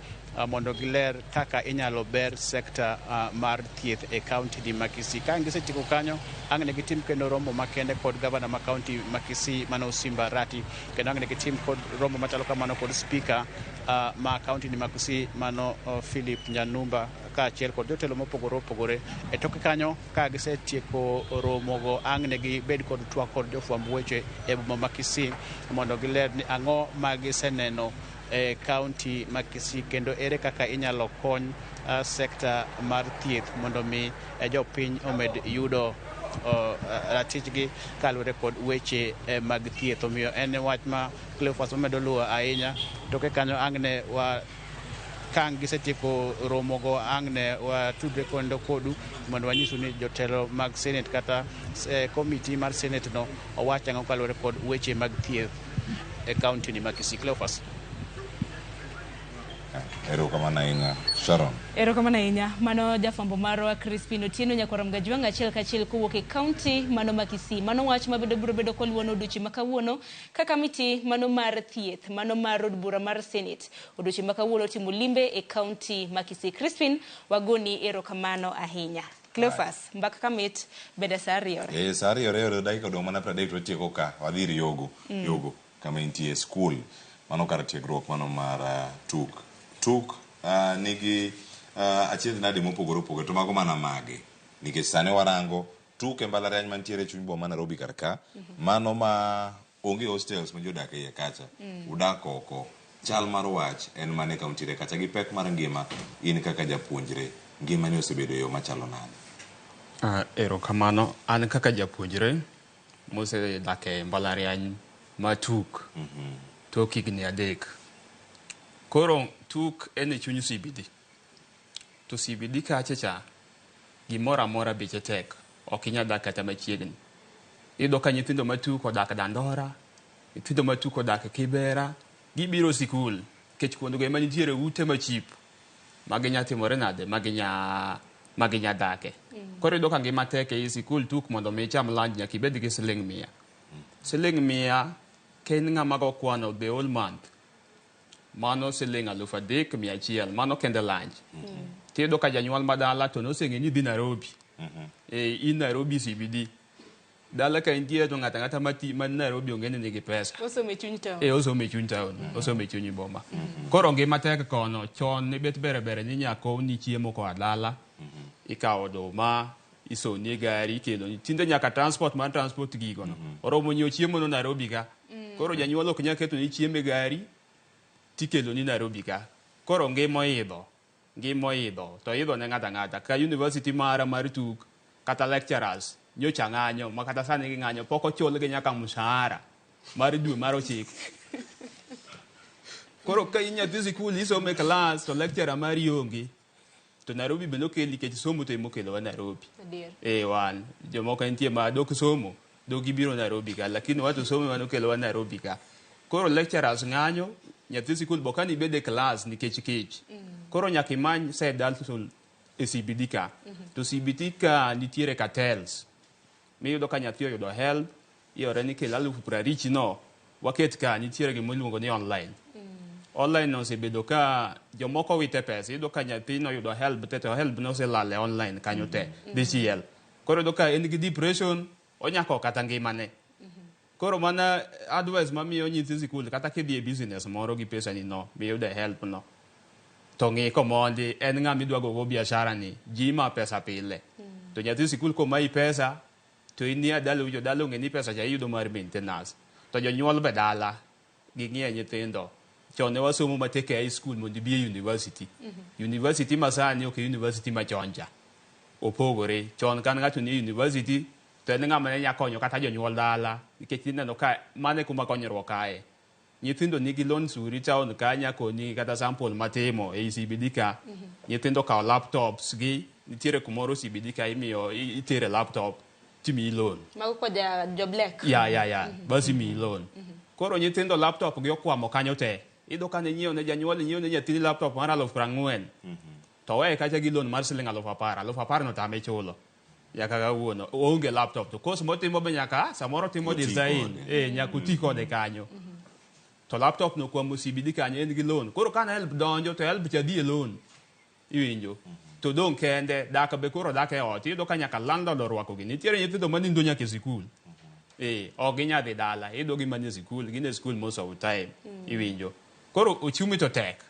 mondo giler kaka inyalo ber sekta mar thieth e kaunti ni ma Kisii. Ka gisetieko kanyo, ang' ne gitim kendo romo makende kod gavana ma kaunti ma Kisii mano Simba Arati, kendo ang' ne gitim kod romo machalo kamano kod spika ma kaunti ni ma Kisii mano Philip Nyanumba kaachiel kod jotelo mopogore opogore. E toke kanyo ka gisetieko romogo, ang' ne gibed kod twak kod jofwamb weche e boma ma Kisii mondo giler ni ang'o ma giseneno e kaunti ma Kisii kendo ere kaka inyalo kony sekta mar thieth mondo mi jopiny omed yudo ratichgi kaluwore kod weche mag thieth. Omiyo en wach ma Cleophas omedo luwo ahinya. Toke kanyo ang' ne wa kang' gisetieko romogo, ang' ne watudre kendo kodu mondo wanyisu ni jotelo mag Senate kata komiti mar Senate no owach ang'o kaluwore kod weche mag thieth e kaunti ni ma Kisii. Cleophas. Erokamano ahinya Sharon. Erokamano ahinya. Mano jafwambo marwa Crispin Otieno nyakwar Mgajwang' achiel kachiel kowuok e kaunti mano ma Kisii. Mano wach mabedo biro bedo koluwono odiochieng' ma kawuono ka kamiti mano mar thieth mano mar od bura mar Senate odiochieng' ma kawuono otimo limbe e kaunti ma Kisii. Crispin, wagoni erokamano ahinya. Cleophas, mbaka kamit bende sa ariyo. Sa ariyo dakika odong' mana 30 to watieko ka wadhi ir Yogo. Yogo kama intie school mano kar tiegruok mano mar tuk. Tuk nigi achiedh nade mopogore opogore to mago mana mage nikech sani warango tuk e mbalariany mantiere e chuny boma Nairobi kar ka mano ma onge hostels ma ji odak e iye kacha udak oko. Chal mar wach en mane ka untiere kacha gi pek mar ngima in kaka japuonjre ngimani osebedo e yo machalo nade? Erokamano. An kaka japuonjre mosedak e mbalariany ma tuk tok higni 3. Koro tuk en e chuny CBD. To CBD kacha cha gimoro amora beche tek, ok inyal dak kata machiegni. Iyudo ka nyithindo matuk odak Dandora, nyithindo matuk odak Kibera, gibiro sikul nikech kuondego ema nitiere ute machip ma ginya timore nade, ma ginya dake. Koro iyudo ka ngima tek ei sikul tuk mondo mi icham lunch nyaka ibed gi siling 100. Siling 100 ka in ng'ama go kwano the whole month, mano siling 3,100, mano kende lunch. Tiyudo ka janyuol ma dala to noseng'e ni idhi Nairobi. In Nairobi CBD. Dala ka intie to ng'ato ang'ata man Nairobi onge ni nigi pesa. Osomo e chuny town. Osomo e chuny town, osomo e chuny boma. Koro ngima tek kono, chon ne bet ber ber ni nyakowni chiemo koa dala, ikawo oduma, isoni e gari, ikeloni. Tinde nyaka transport mar transport gigo no. Oromo nyiewo chiemo no Nairobi ka. Koro janyuol ok nyal ketoni chiemo e gari, tikeloni Nairobi ka. Koro ngima oidho. Ngima oidho. To oidho ne ng'ato ang'ata. Ka university mara mar tuk, kata lecturers, nyocha ng'anyo, ma kata sani ging'anyo, pok ochulgi nyaka mshahara mar dwe mar 9. Koro ka in nyathi sikul isomo e klas to lecturer mari onge, to Nairobi bende okeli nikech somo to ema okelowa Nairobi. Wan jomoko nitie ma dok somo, dok gibiro Nairobi ka, lakini wato somo ema nokelowa Nairobi ka. Koro lecturers ng'anyo, nyathi sikul bo kani ibed e klas nikech kech. Koro nyaka imany side hustle e CBD ka. To CBD ka nitiere cartels. Miyudo ka nyathi oyudo help, iore ni kel 50,000 no, waket ka nitiere gima iluongo ni online. Online no osebedo ka jomoko wite pesa, iyudo ka nyathi noyudo help te, to help noselal e online kanyo te, dichiel. Koro iyudo ka en gi depression, onyako kata ngimane. Koro mana advice mamiyo nyithi sikul, kata kidhi e business moro gi pesa ni no, miyudo help no, to ng'i komondi, en ng'ama idwa gogo biashara ni, ji ma pesa pile. To nyathi sikul komayi pesa, to in nie dala ucho, dala ong'e ni pesa cha iyudo mar maintenance. To jonyuol be dala, ging'iye nyithindo. Chon ne wasomo matek e high school mondo ibi e university. University masani ok e university machon cha. Opogore. Chon kan ng'ato nie university, to en ng'ama ne nya konyo kata jonyuol dala, nikech ineno ka mano e kuma konyruok ae. Nyithindo nigi loan suri town ka nyakoni kata sample matimo e CBD ka. Nyithindo kawo laptops gi, nitiere kumoro CBD ka imiyo itere laptop timiyi loan. Mago koja jo black. Ya. Basi imiyi loan. Koro nyithindo laptop gi okwamo kanyo te. Iyudo ka ne nyiewo ne janyuol nyiewo ne nyathini laptop mar 40,000. To weye kacha gi loan mar siling 10,000. 10,000 no tame chulo. Nyaka kawuono oonge laptop to course motimo be nyaka samoro timo design. Nyaka oti kode kanyo. To laptop no kwamo CBD kanyo en gi loan. Koro ka help donjo to help cha dhi e loan. Iwinjo. To dong' kende dak be koro dak e ot. Iyudo ka nyaka landlord orwako gi. Nitiere nyithindo manindo nyaka e sikul. Ok ginyal dhi dala. Iyudo gi manie sikul, gin e sikul most of the time. Iwinjo. Koro ochumi to tek.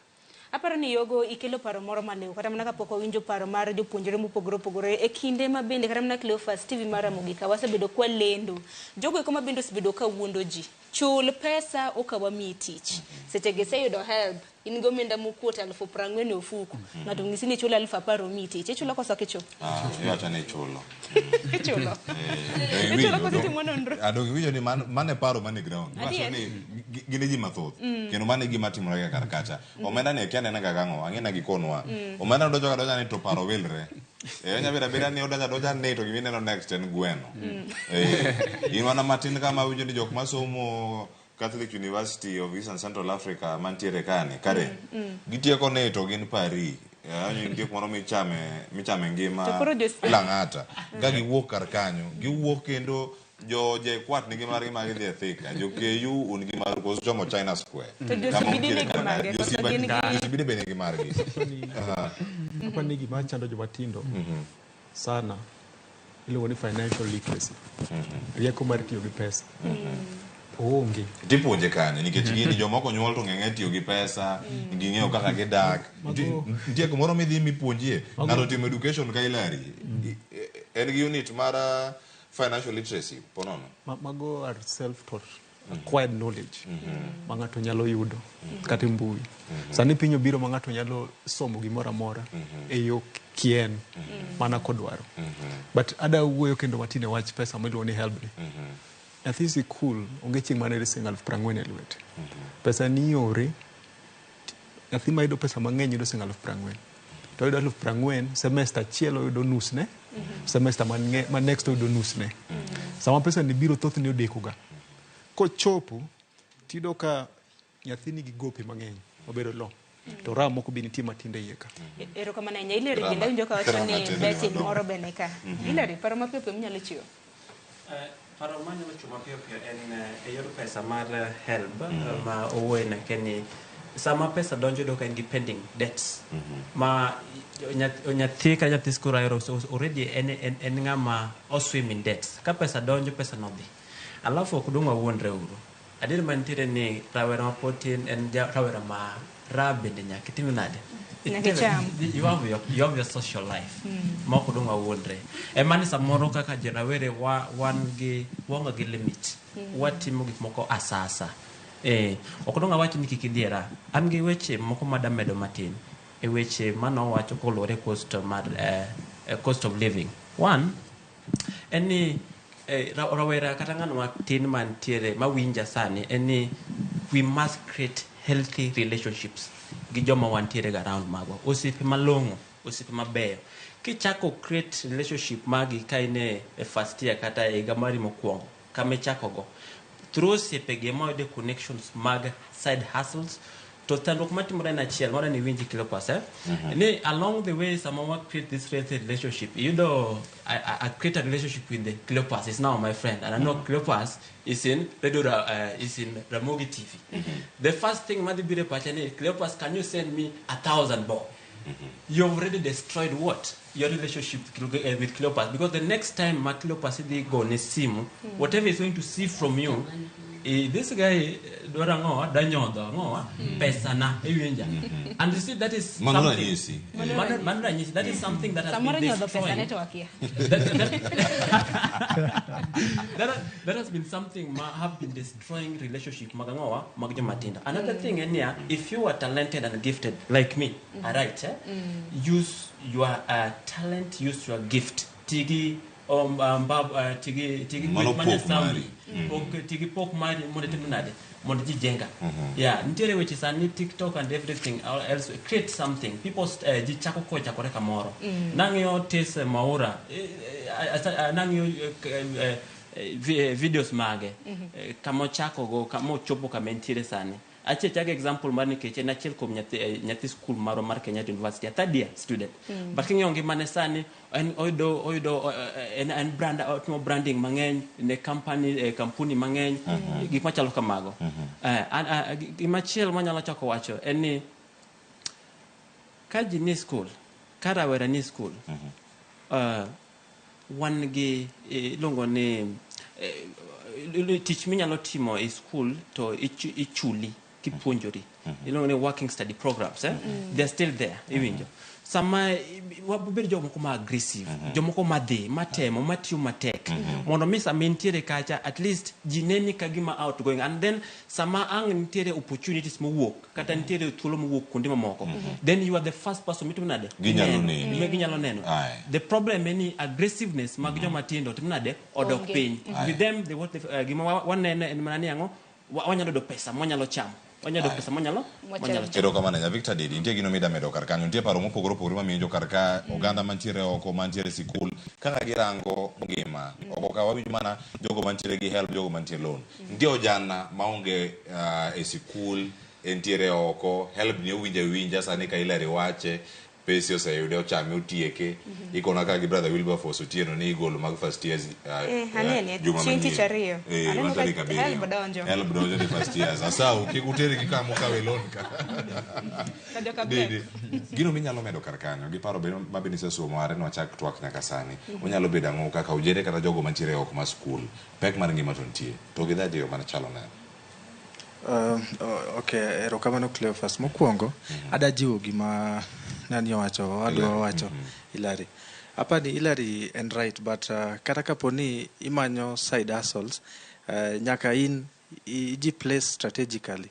Aparo ni Yogo ikelo paro moro maliw, kata mana kapok wawinjo paro mar jopuonjre mopogore opogore e kinde ma bende kata mana Cleophas TV mar Ramogi ka wasebedo kwa lendo. Jogo eko ma bende osebedo ka wuondo ji. Chul pesa ok wamiyi tich. Seche gi iseyudo help, in gi omenda mokuot 40,000 e ofuku. Ng'ato onyisi ni ichul 10,000 omiyi tich. Ichulo koso ok ichul? Iwacho ni ichulo. Ichulo. Ichulo koso itimo nonro? Adong iwinjo ni mano e paro mane ground. Iwacho ni gin ji mathoth. Kendo mano e gima timore ga kar kacha. Omenda ni akia nene kaka ang'o, ang'e na gikonwa. Omenda donjo ka donja ni to paro wilre. Onya bedo abeda ni odonjo adonja ni to gima ineno next en gweno. In mana matin kama awinjo ni jok masomo Catholic University of East and Central Africa mantiere kani, kare. Gitieko ni to gin Paris. Nitie kumoro michame ngima Lang'ata. Ka giwuok kar kanyo, giwuok kendo jo JKUAT nigi margi ma gidhi e Thika, jo KU un gi maru koso chomo China Square. To jo Kama CBD untiere nigi kar mage, jo koso CBD gin gi jo CBD be nigi margi. Apa ni gima chando joma tindo sana iluongo ni financial literacy. Rieko mar tiyo gi pesa. Oonge. Tipuonje kanye nikech gini jomoko nyuol to ng'eng'e tiyo gi pesa, ging'eyo kaka gidak. Nitie kumoro midhi mipuonjie. Ng'ato timo education ka Hilary. En gi unit mar financial literacy ponono. Mago are self-taught, acquired knowledge ma ng'ato nyalo yudo kata e mbui. Sani piny obiro ma ng'ato nyalo somo gimoro amora e yo kien mana kodwaro. But ada wuoyo kendo matin e wach pesa miluongo ni helb ni. Nyathi sikul onge chieng' mane siling 40,000 e lwete. Pesa ni iore, nyathi mayudo pesa mang'eny yudo siling 40,000. To oyudo 40,000, semester achiel oyudo nus ne, semester ma next oyudo nus ne. Sama pesa ni biro thothne odeko ga. Kochopo, tiyudo ka nyathi nigi gope mang'eny, obedo low. To ram moko be nitie matindo e iye ka. Erokamano ahinya. Hilary bende awinjo ka wacho ni Betty moro be ni ka. Hilary, paro mapiyo piyo minyalo chiwo? Paro manyalo chiwo mapiyo piyo en e yor pesa mar helb ma owuoye nake ni Sama pesa donjo iyudo ka in gi pending debts. Ma nyathi ka nyathi skul ahero already en ng'ama o swim in debts. Ka pesa donjo pesa no dhi. Alafu ok dong' wawuondre uru. Adier mantiere ni rawera ma pod tin en rawera ma raha bende nyaka itim nade? Nyaka icham. You have your social life. Ma ok dong' wawuondre. Ema ni samoro kaka jorawere wan gi waonge gi limit. Watimo gik moko asasa. Ok dong' awach ni kik idhi e raha. An gi weche moko madamedo matin e weche manowacho koluwore cost mar cost of living. One, en ni rawera kata ng'ano matin mantiere mawinja sani en ni we must create healthy relationships gi joma wantiere ga around magwa. Osiepe malong'o, osiepe mabeyo. Kichako create relationship magi ka in e first year kata e higa mari mokwongo, kama ichako go. Through osiepe gi ema wayude connections mag side hustles. To chandruok matimore en achiel, mara ni iwinji Cleopas, eh? Ni along the way sama wa create this healthy relationship, iyudo I create a relationship with the Cleopas, is now my friend, and I know Cleopas is in Radio is in Ramogi TV. The first thing madhi biro e pacha ni Cleopas, can you send me 1,000 bob? You've already destroyed what? Your relationship with Cleopas, because the next time ma Cleopas idhi gone simu, whatever he's going to see from you, this guy dwaro ang'o? Danyodho ang'o? Pesa na iwinja. And you see that is Mano something. ranyisi. Mano ranyisi. That is something that has Samoro been nyodho pesa destroying. ne to wakia. That has been something ma have been destroying relationship mag ang'owa mag jomatindo. Another thing en niya, if you are talented and gifted like me, alright, Use your talent, use your gift. Tigi tigi Mano gweth ma pok Nyasaye mari. Pok, tigi pok mari mondo itim nade? Mondo ji jenga. Yeah, nitiere weche sani TikTok and everything else, create something. People ji chako kochakore kamoro. Nang'iyo Tess Maura, nang'iyo videos mage. Kama ochako go, kama ochopo kama entiere sani. Achiel chako example mar nikech en achiel kuom nyathi school marwa mar Kenyatta University, a third year student. But king'iyo ngimane sani, en oyudo, en brand, otimo branding mang'eny ne company, kampuni mang'eny, gik machalo kamago. Gimachielo manyalo chako wacho en ni ka ji ni school, ka rawera ni school, wan gi iluongo ni tich minyalo timo e school to ichuli kipuonjori. Iluongo ni working study programs, They're still there, iwinjo. Sama wabed jomoko ma aggressive, jomoko madhi, matemo, matiyo matek. Mondo mi sama intiere kacha, at least ji neni ka gima outgoing. And then sama ang' nitiere opportunities mowuok, kata nitiere thuolo mowuok kuonde mamoko, then you are the first person mitimo nade? Ginyalo Neno. neni. Ginyalo neno. Aye. The problem en ni aggressiveness mag joma tindo timo nade? Odok Onge. piny. Aye. With them, gima waneno en mana ni ang'o? Wanyalo yudo pesa mwanyalo chamo. Wanyalo yudo pesa mwanyalo Mwachamo. chamo. Erokamano ahinya Victor Didi, nitie gino mida medo kar kanyo. Nitie paro mopogore opogore mamiyo kar ka oganda mantiere oko, mantiere e sikul, kaka girango ngima. Oko ka wawinjo mana jogo mantiere gi help, jogo mantiere loan. Nitie ojana maonge e sikul, entiere oko, help ni owinjo awinja sani ka Hilary wache, pesi oseyude, ochame, otieke. Ikona ka gi brother Wilberforce Otieno ni igolo mag first years, Anene, juma chieng' tich manyien. ariyo. Aneno Ma ka tarik abiriyo. helb donjo. Helb donjo ni first years. Asau, kik utergi kama ukawe loan ka. Ka joka Black. Didi. Gino minyalo medo kar kanyo, gi paro ma bende isesomo are nwachak twak nyaka sani. Onyalo bedo ang'o kaka ojende kata jogo mantiere oko mar skul. Pek mar ngima to nitie. To gidhi e yo machalo nade? Okay, erokamano Cleophas. Mokwongo, ada jiwo gima nani owacho, owadwa owacho, Hilary. Apani Hilary en right, but kata kapo ni imanyo side hustles, nyaka in iji place strategically.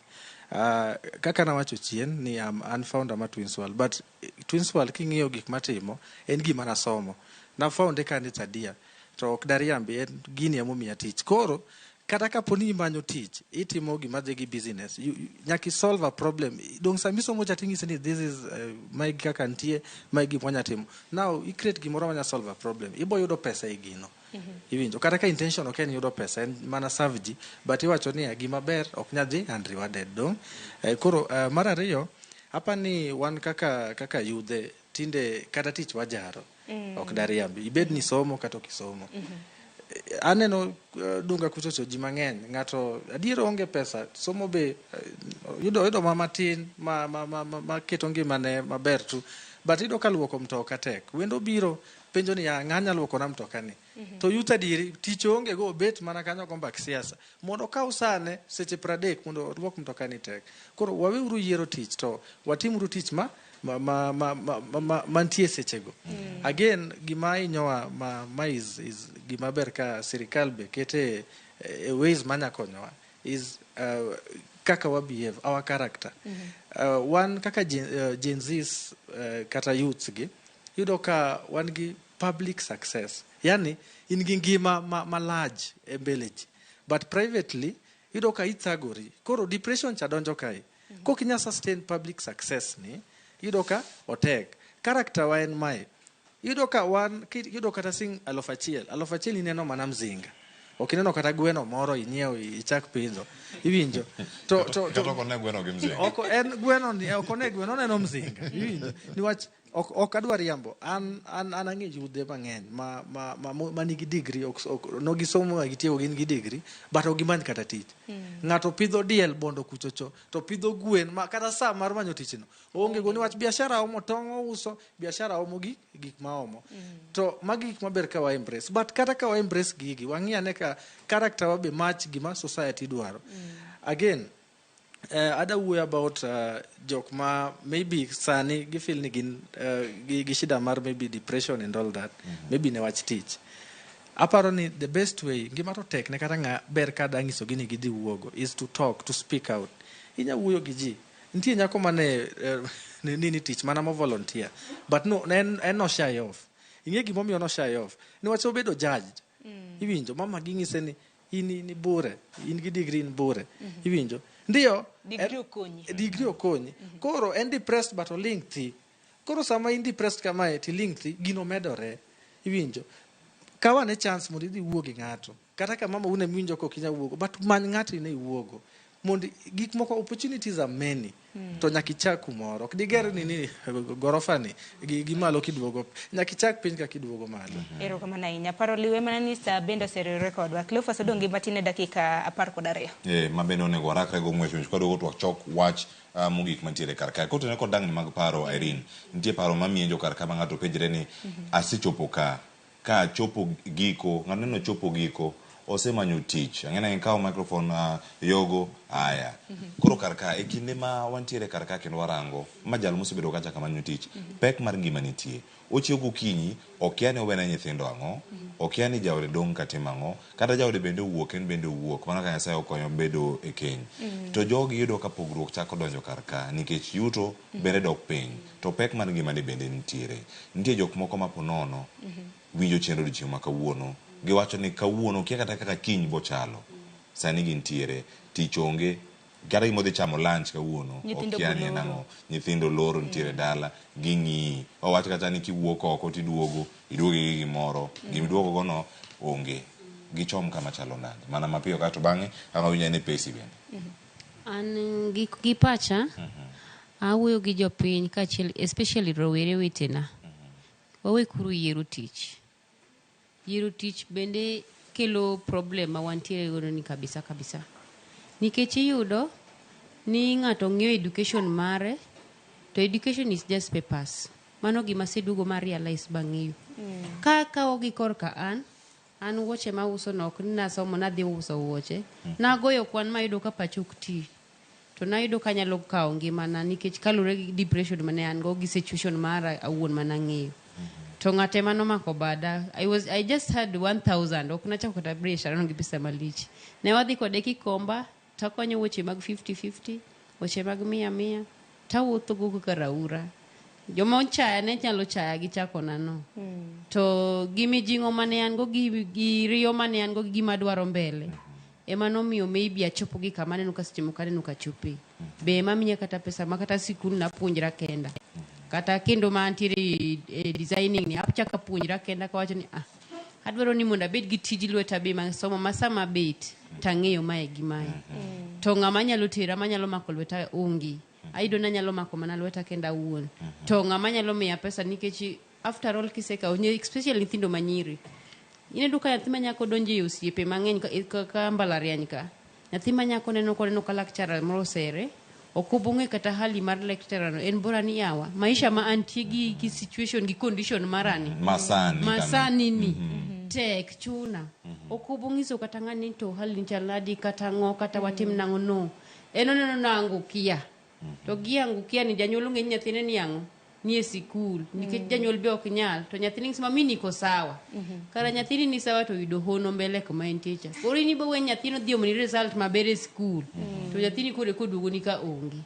Kaka nawacho chien ni an founder mar Twins World, but Twins World king'iyo gik matimo, en gima nasomo. Na found ka an e third year, to ok dariambi, en gini emomiya tich. Koro, kata kapo ni imanyo tich, itimo gima dhi gi business. Nyaka isolve a problem. Dong' sama isomo cha ting'isi ni this is mae kaka nitie, mae gima wanya timo. Now, i create gimoro manya solve a problem. Ibo yudo pesa e gino. Iwinjo. Kata ka intention ok en yudo pesa, en mana serve ji, but iwacho ni gima ber ok nyal dhi unrewarded. Dong'? Koro, mar ariyo, apani wan kaka yudhe, tinde kata tich wajaro. Ok dariambi. Ibed ni somo kata ok isomo. Aneno dunga kuchocho ji mang'eny ng'ato adier onge pesa somo be yudo ma matin ma keto ngimane maber tu but iyudo ka luoko mtoka tek wendo biro penjo ni ng'a nyalo luokona mtoka ni to youth adieri tich onge go obet mana kanyo go mbak siasa mondo okaw sane seche 30 mondo oluok mtoka ni tek koro waweuru yiero tich to watimuru tich ma mantie sechego. Again gima hinyowa ma is gima ber ka sirikal be kete e ways manya konyowa is kaka wa behave, our character. Wan kaka Gen Zs kata youths gi yudo ka wan gi public success, yani in gi ngima malach e mbele ji, but privately yudo ka ithagori. Koro depression cha donjo kae. Kok inyal sustain public success ni yudo ka otek. Character wa en mae. Yudo ka wan yudo kata sing 1000 1000 ineno mana mzinga. Ok ineno kata gweno moro inyiew ichak pidho. Iwinjo. To kata ok one gweno gi mzinga. Ok en gweno ni ok one gweno oneno mzinga. Iwinjo. Niwach ok adwa riambo. An ang'e yudhe mang'eny ma nigi degree ok no gisomo ma gitieko gin gi degree but ok gimany kata tich. Ng'ato pidho diel bondo kuchocho to pidho gwen ma kata saa mar manyo tich no onge go niwach biashara omo tong' ouso biashara omo gi gik ma omo. To magi gik maber ka wa embrace but kata ka wa embrace gigi wang'i ane ka character wa be match gima society dwaro. Again ada wuoyo about jok ma maybe sani gifeel ni gin gi shida mar maybe depression and all that. Maybe ne wach tich. Aparo ni the best way ngima to tek ne kata ng'a ber ka da nyiso gi ni gidhi wuogo is to talk, to speak out. Inya wuoyo gi ji. Nitie nyako mane nini tich mana mo volunteer but no en no shy off. Ing'e gimomiyo no shy off? Niwach obedo judged. Iwinjo mama ging'ise ni in ni bure, in gi degree in bure. Iwinjo? Ndiyo, degree okonyi. Degree okonyi. Koro en depressed but oling thi. Koro sama in depressed kamae tiling thi, gino medore. Iwinjo? Kaw ane chance mondo idhi iwuo gi ng'ato. Kata ka mama une miwinjo ka ok inyal wuogo, but many ng'ato ine iwuogo. Mondo gik moko opportunities are many. To nyaka ichak kumoro. Ok diger ni gorofa ni gi malo kiduogo. Nyaka ichak piny ka kiduogo malo. Erokamano ahinya. Paro liwe mana ni saa bende oseriwore kodwa. Cleophas odong' gi matin e dakika 12. Ma bende onego warakre go ng'wech kaduogo to wachok wach mogik mantiere kar kae. Kotenore kod dang'ni mag paro Irene, nitie paro mamienjo kar ka ma ng'ato penjre ni asechopo ka achopo giko, ng'ato neno chopo giko, osemanyo tich. Ang'e ni ikawo microphone yogo aya. Koro kar ka e kinde ma wantiere kar ka kendo warango ma jal mosebedo kacha kamanyo tich, pek mar ngima nitie. Ochiew gokinyi, okia ni owene nyithindo ang'o, okia ni jaode dong' katimo ang'o, kata jaode bende owuok, en bende owuok, mana ka Nyasaye okonyo bedo e keny. To jogi yudo ka pogruok chako donjo kar ka nikech yuto bende dok piny, to pek mar ngima ni bende nitiere. Nitie jok moko ma ponono winjo chenro odiochieng' ma kawuono, giwacho ni kawuono kia kata kaka kiny bochalo. Sani gintiere, tich onge, kata gima odhi chamo lunch kawuono, okia ni en ang'o. Nyithindo loro nitiere dala, ging'iyi. Owach kata ni kiwuok oko tiduogo, iduogo gi gimoro, gimiduogo go no onge. Gichom kama chalo nade? Mana mapiyo kato bang'e, ang' awinjo ni pesi bende. An gi pacha, awuoyo gi jopiny kaachiel, especially rowere wetena. Wawe kuru yiero tich. Yiero tich bende kelo problem ma wantiere godo ni kabisa kabisa. Nikech iyudo ni ng'ato ng'iyo education mare, to education is just papers. Mano gima aseduogo ma realize bang'eyo. Ka akawo gi korka an wuoche mauso no ok ni nasomo nadhi uso wuoche. Nagoyo kwan mayudo ka pacha ok ti. To nayudo ka anyalo kawo ngimana nikech kaluwore gi depression mane an go gi situation mara awuon manang'eyo. To ng'ate manomako bada, I just had 1,000, ok nachako kata biashara no gi pesa malich. Ne wadhi kode Kikomba, takonyo weche mag 50-50, weche mag 100-100, tawuotho go kaka raura. Joma ochaya ne nyalo chaya gi chako na no. To gi mijing'o mane an go gi riyo mane an go gi gima dwaro mbele. Ema nomiyo maybe achopo gi kama aneno ka seche moko aneno ka achope. Be ema miya kata pesa ma kata sikul napuonjra kenda. Kata kendo ma antiere e designing ni achako apuonjra kenda kawacho ni adwaro ni mondo abed gi tij lweta be mar somo ma sama abet tang'eyo mae gi mae. To ng'ama nyalo tera manyalo mako lweta onge. Ayudo ni anyalo mako mana lweta kenda awuon. To ng'ama nyalo miya pesa nikech after all kisekawo, especially nyithindo manyiri. Ineno ka nyathi ma nyako donjo e osiepe mang'eny ka, ka, ka mbalariany ka. Nyathi ma nyako neno koneno ka lecturer moro osere, ok obong'e kata hali mar lecturer no, en bora ni yawa. Maisha ma antie gi, gi situation gi condition marani. Masani. Masani ni. Tek chuna. Ok obong'iso kata ng'ani to hali ni chal nadi kata ang'o kata watim nang'o no. En oneno nangukia. To giangukia ni janyuol ong'e ni nyathine ni ang'o? Ni e sikul. Nikech janyuol be ok nyal. To nyathini ng'is mami niko sawa. Kara nyathini ni sawa to yudo hono mbele kuma entie cha. Koro in ibo we nyathino dhi omoni result maber e sikul. To nyathini koro eko duogoni ka onge.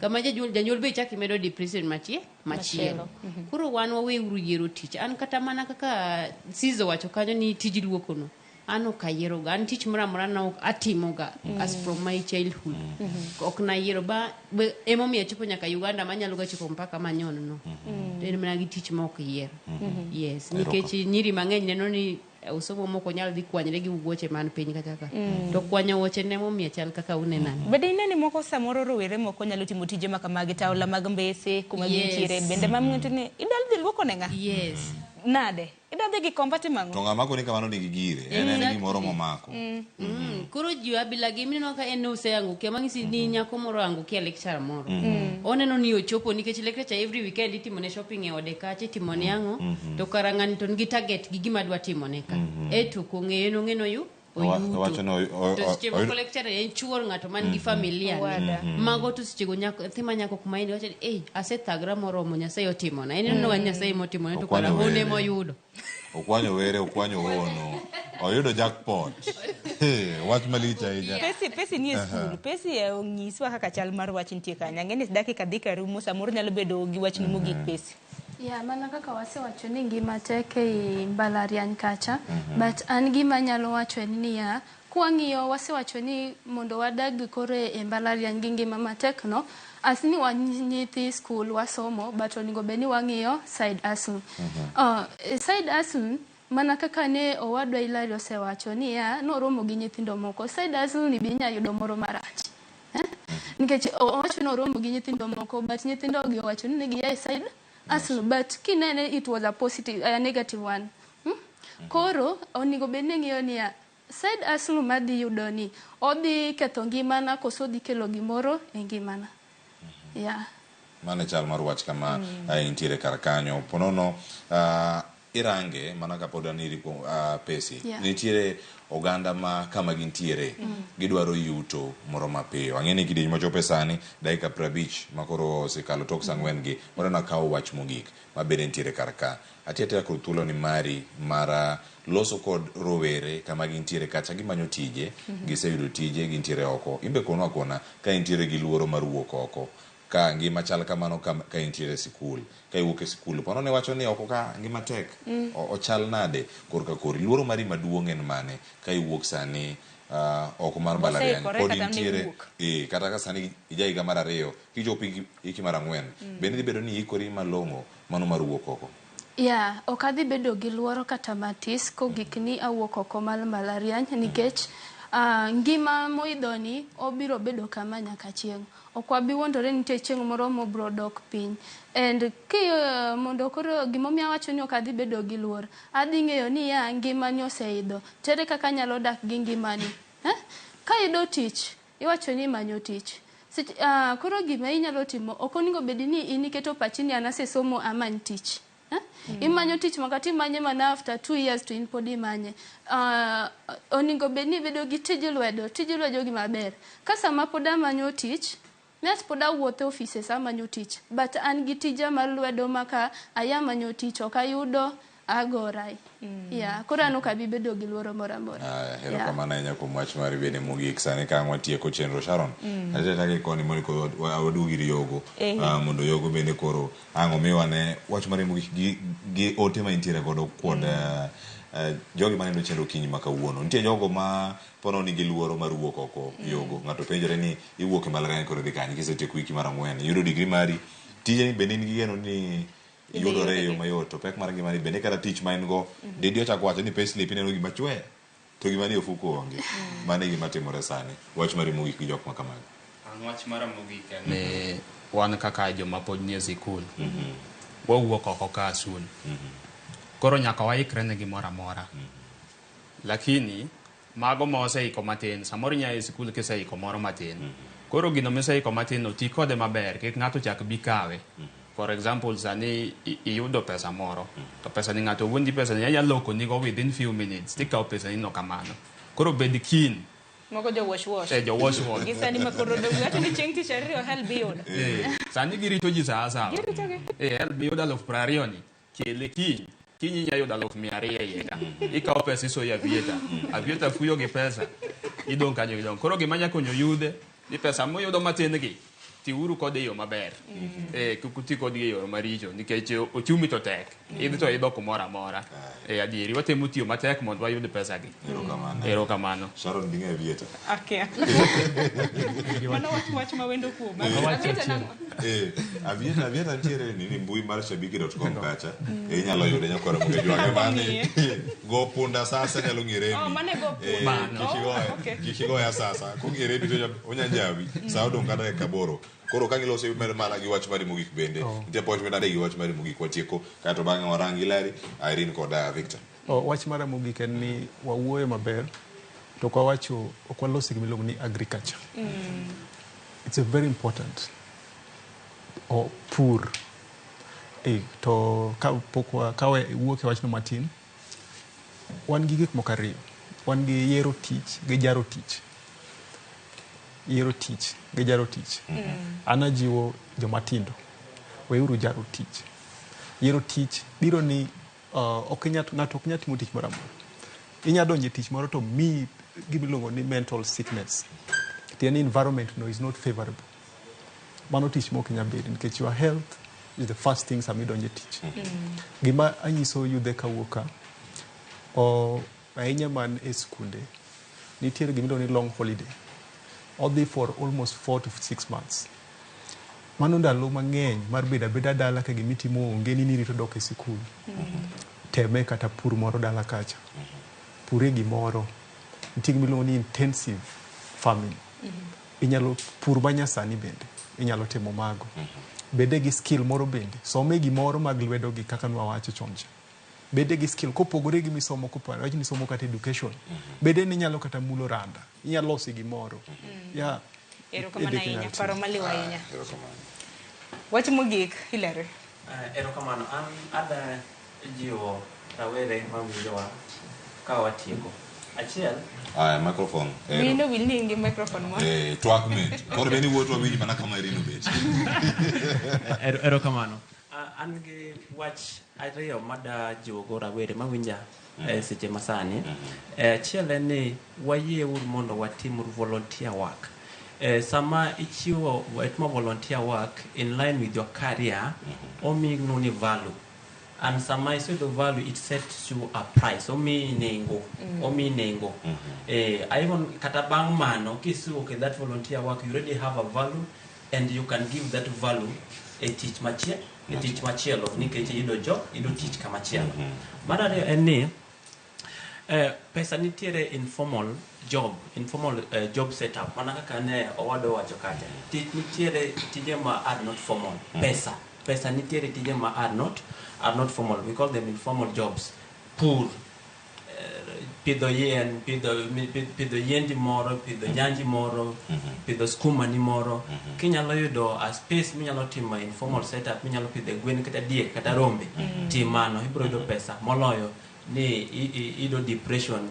Kama janyuol janyuol be ichak imedo depression machie machielo. Koro wan waweuru yiero tich. An kata mana kaka Sizo wacho kanyo ni tij luoko no. An ok ayieroga. An tich moro amora na ok atimoga as from my childhood. Ok nayiero ba be- emomiyo achopo nyaka Uganda manyalo ga chopo mpaka manyon no. To en mana gi tich ma ok yier. Yes, nikech nyiri mang'eny neno ni eh, osomo moko nyal dhi kwanyre gi wuoche man piny kacha ka. To kwanyo wuoche ne emomiyo chal kaka unenani. Bende ineno ni moko samoro rowere moko nyalo timo tije ma kamagi taola mag mbese kuma Yes. gintiere bende ma ng'ato ni idwa dhi luoko ne ng'a? Yes. Nade? Idwa dhi gi komba timo ang'o? To ng'ama koni kamano nigi gire. En en Exactly. gimoro momako. Koro ji abila gi mineno ka en oseangukia mang'isi ni nyako moro angukia lecturer moro. Oneno ni ochopo nikech lecturer every weekend itimone shopping e ode kacha itimone ang'o to kara ng'ani to nigi target gi gima dwa timone ka. E to kong'eyo en ong'e noyu Owa- owacho ni oyuto. To seche moko oyudo- lecturer en chuor ng'ato man gi familia ne. Owada. Mago to sechego nyako nyathi ma nyako kuma en wacho ni ei asethagra moromo Nyasaye otimona. En ineno ka Nyasaye motimone to kara Okwanyo hone were. moyudo. Okwanyo were, okwanyo hono. Oyudo jackpot. Hey, wach malich ahinya. Pesi pesi ni e skul, pesi eh, onyiswa kaka chal mar wach nitie kanyo. Ang'e ni dakika dhi ka rumo samoro nyalo bedo gi wachni mogik pesi. Ya, mana kaka wasewacho ni ngima tek ei mbalariany kacha, but an gima anyalo wacho en niya, kwang'iyo wasewacho ni mondo wadag koro e mbalariany gi ngima matek no, as ni wan nyithi skul wasomo, but onego bed ni wang'iyo side hustle. Side hustle mana kaka ne owadwa Hilary osewacho niya, noromo gi nyithindo moko. Side hustle ni be inya yudo moro marach. Nikech owacho ni oromo gi nyithindo moko, but nyithindo gi owacho ni ne gia e side hustle, but kinene it was a positive, a negative one. Koro onego bed ni ing'iyo niya, side hustle madhi yudo ni odhi ketho ngimana koso odhi kelo gimoro e ngimana. Yeah. Mano e chal mar wach kama intiere kar kanyo. Ponono irange mana kapod an iri kuom pesi. Yeah. Nitiere oganda ma kama gintiere gidwaro yuto moro mapiyo. Ang'e ni kidieny mochopo sani dakika 50 ma koro osekalo tok saa ang'wen gi wadwa nakawo wach mogik ma bende nitiere kar ka. Atiyo atiya kod thuolo ni mari mar loso kod rowere kama gintiere kacha gimanyo tije, giseyudo tije gintiere oko. Imbe konwa akona ka intiere gi luoro mar wuok oko. Ka ngima chal kamano ka, ka intiere e sikul ka iwuok e sikul pono ne wacho ni oko ka ngima tek ochal nade korka kori luoro mari maduong' en mane ka iwuok sani oko mar mbalariany Oseikore pod kata ne intiere wuok. kata ka sani ija higa mar ariyo kichopo hiki mar ang'wen bende dhi bedo ni iikori malong'o mano mar wuok oko Yeah, ok adhi bedo gi luoro kata matis kogik ni awuok oko mar mbalariany nikech ngima moidho ni obiro bedo kama nyaka chieng'. Ok wabi wuondore ni nitie chieng' moro mobro dok piny. And ki mondo koro gimomiyo awacho ni ok adhi bedo gi luor, adhi ng'eyo ni ya ngimani oseidho. To ere kaka anyalo dak gi ngimani? Eh? Ka iyudo tich, iwacho ni imanyo tich. Koro gima inyalo timo, ok onego bed ni in iketo pachi ni an asesomo amany tich. Eh? Imanyo tich ma kata imanye mana after 2 years to in pod imanye. Onego bed ni ibedo gi tij lwedo, tij lwedo gima ber. Ka sama pod amanyo tich, Nas pod awuotho e offices amanyo tich, but an gi tija mar lwedo ma ka aya manyo tich ok ayudo agora. Yeah, koro an ok abi bedo gi luoro moro amora. Aya, erokamano ahinya kuom wach mari bende mogik sani ka ang' watieko chenro Sharon ateta gi koni mondo koro waduog ir Yogo mondo Yogo bende koro ang' omiwa ne wach mari mogik gi ote ma intiere godo kod jogi maneno chenro kinyi ma kawuono. Nitie jogo ma pono nigi luoro mar wuok oko Yogo. Ng'ato penjore ni iwuok e mbalariany koro idhi kanye kisetieko wiki mar ang'wen iyudo digri mari tijeni bende in gi geno ni yudore e yo mayot to pek mar ngimani bende kata tich ma in go dedi ochako wacho ni payslip ineno gima chwe to gima ni e ofuko onge. Mano e gima timore sani. Wach mari mogik gi jok ma kamago. An wach mara mogik en ni wan kaka joma pod nie sikul wawuok oko ka soon. Koro nyaka waikre ne gimoro amora. Lakini mago ma oseiko matin, samoro inya e sikul kiseiko moro matin. Koro gino miseiko matin no ti kode maber, kik ng'ato chak bi kawe. For example, sani iyudo pesa moro, to pesa ni ng'ato wuondi pesa ni inya loko nigo within few minutes, tikawo pesa ni no kamano. Koro bed keen. Moko jo wash wash. Eh, jo wash wash. Gi sani ma koro dong wacho ni chieng' tich ariyo HELB iyudo. Eh, sani girito ji sa asaya. Girito gi. Eh, HELB iyudo 20,000 ni, kele kiny. Kiny inya yudo 200,000 e iye ka. Ikawo pesa isoyo e aviator. Aviator fuyo gi pesa. Idong' kanyo idong'. Koro gima nya konyo yudhe ni pesa muyudo matin gi tiuru kode e yo maber. Eh, kik uti kodgi e yo maricho nikech ochumi to tek. Idhi to idho kumoro amora. Eh, adieri watemo tiyo matek mondo wayud pesa gi. Erokamano. Erokamano. Sharon ding'e aviator. Akia. Mano wach ma wendo kuoma. Aviator Aviator nang'o? Eh, aviator nitiere nini mbui mar shabiki.com kacha. Eh, inyalo yude nyakwara mondo ijwang'e mane. Go punda sasa nyalo ng'ere Oh, mane go Eh, punda. kik Oh, igoye- okay. kik igoye asasa kong'ere to onya njawi sa odong' kata dakika aboro koro ka giloso imed mana gi wach mari mogik bende nitie point med adek gi wach mari mogik watieko kaeto bang'e warang Hilary Irene kod Victor Oh, wach mara mogik en ni wawuoyo maber to ok wawacho ok waloso gima iluongo ni agriculture. It's a very important o pur. Eh, to ka pok wa ka wuok e wachno matin, wan gi gik moko ariyo. Wan gi yiero tich gi jaro tich. Yiero tich gi jaro tich. An ajiwo joma tindo, weuru jaro tich. Yiero tich biro ni ok inya ng'ato ok nyal timo tich moro amora. Inya donjo e tich moro to miyi gimiluongo ni mental sickness. Tiende ni environment no is not favorable. Mano tich mok inyal bedo nikech your health is the first thing sama idonjo e tich. Gima anyiso yudhe kawuok ka, ahinya man e skunde, nitiere gima iluongo ni long holiday. Odhi for almost 4 to 6 months. Mano ndalo mang'eny mar bedo abeda dala ka gimitimo onge ni nirito dok e sikul. Teme kata pur moro dala kacha. Pure gimoro. Nitie gima iluongo ni intensive farming. Inyalo pur manyasani bende. Inyalo timo mago. Bede gi skill moro bende. Some gimoro mag lwedo gi kaka nwawacho chon cha. Bede gi skill kopogore gi misomo kopogore wach ni somo kata education. Bede ni inyalo kata mulo randa. Inyalo loso gimoro. Yeah. Erokamano Edek ahinya, inyalo paro timo. maliw ahinya. Erokamano. Wach mogik, Hilary. Erokamano. An ada jiwo rawere mawinjowa ka watieko. Achiel, Aya, microphone. Ero. Wiyi nowil ni in gi microphone moro. Eh, twak mit. Koro bende iwuoth wawinj mana kama Irene obet. Erokamano. An gi wach ariyo mada jiwogo rawere mawinja e seche masani. Achiel en ni wayieuru mondo watim volunteer work. Sama ichiwo itimo volunteer work in line with your career, omiyi ni value. And sama iseyudo value, it sets you a price. Omiyi nengo. Omiyi nengo. Even kata bang' mano, kisewuok e that volunteer work, you already have a value and you can give that value e tich machielo, e tich machielo nikech iyudo job, iyudo tich kamachielo. Mar ariyo en ni pesa nitiere informal job, informal job setup mana kaka ne owadwa owacho kacha. Tich nitiere tije ma are not formal. Pesa nitiere tije ma are not formal. We call them informal jobs. Pur, pidho yien, pidho yiendi moro, pidho nyanji moro, pidho skuma ni moro. Kinyalo yudo a space minyalo timo informal setup, minyalo pidho gwen kata diek kata rombe, tim mano, ibiro yudo pesa moloyo ni iyudo depression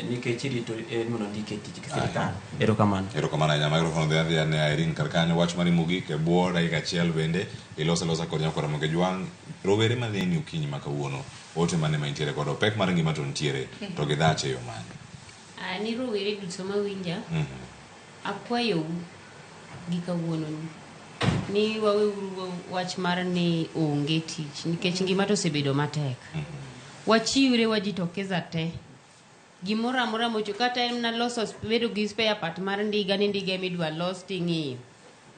nikech irito mondo ondiki e tich gi sirikal. Erokamano. Erokamano ahinya. Microphone dhi adhiya ne Irene kar kanyo. Wach mari mogik e bwo dakika achiel bende iloso alosa kod nyakwara Moge Jwang'. Rowere maneni okinyi ma kawuono, ote mane ma intiere godo, pek mar ngima to nitiere, to gidhach e yo mane? Ni rowere duto mawinja, akwayou gi kawuononi ni waweuru wach mar ni onge tich nikech ngima to osebedo matek. Wachiwre wajitokeza te. Gimoro amora mocho kata en mana loso bedo gi spare part mar ndiga ni ndiga midwa los ting'iyo.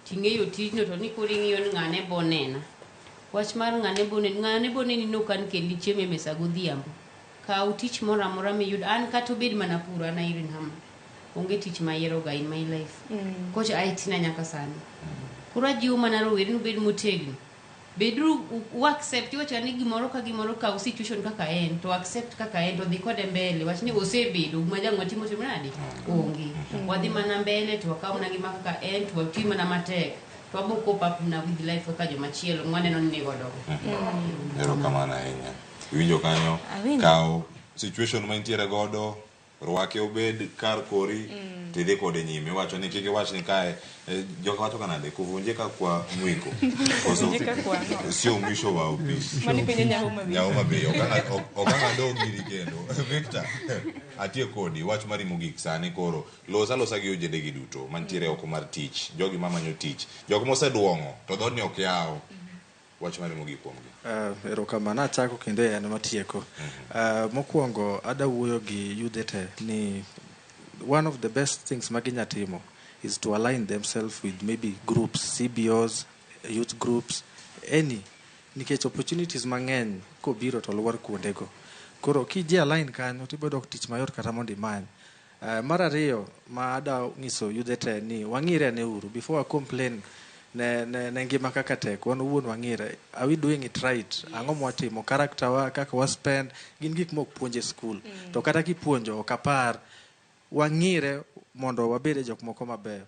Ting'eyo tijno to ni koro ing'iyo ni ng'ane bonena. Wach mar ng'ane boneni, ng'ane boneni no kan kelni chiemo e mesa godhiambo. Kaw tich moro amora miyudo. An kata obed mana pur, an Irene Hammond. Onge tich mahero ga in my life. Kocha ae tina nyaka sani. Koro ajiwo mana rowere ni ubed motegno. Beduru u accept iwacho ni gimoro ka gimoro kaw situation kaka en to accept kaka en to dhi kode mbele wach ni osebedo gima jang' watimo timo nade onge wadhi mana mbele to wakaw mana ngima kaka en to wati mana matek to wabo cope up na with life kaka jomachielo mwaneno ni nigodogo. Erokamano ahinya. Iwinjo kanyo? Awinjo. Kaw situation ma intiere godo, rwake obed kar kori, tidhi kode nyime. Iwacho ni kik iwach ni kae, joka wacho ka nade, kuvunjika kwa mwiko. Koso Kuvunjika kwa ang'o? sio mwisho wa upishi. Mano ipenjo nya Homa Bay. Nya Homa Bay. Ok ang' adog iri kendo. Victor, atie kodi, wach mari mogik sani koro. Los alosa gi ojende gi duto mantiere oko mar tich, jogi mamanyo tich, jok moseduong'o to dhoodni ok yaw. Wach mari mogik kuomgi. Erokamano achako kendo en matieko. Mokwongo ada wuoyo gi yudhe te ni one of the best things ma ginya timo is to align themselves with maybe groups, CBOs, youth groups, any nikech opportunities mang'eny kobiro to lwar kuondego. Koro kiji align kanyo tiboyudo tich mayot kata mondo imany. Mar ariyo ma ada nyiso yudhe te ni wang'ire ane uru before wa complain ne ngima kaka tek wan owuon wang'ire are we doing it right ang'o mwatimo character wa kaka wa spend gin gik mok puonj e school to kata kipuonjo ok apar wang'ire mondo wabed e jok moko mabeyo.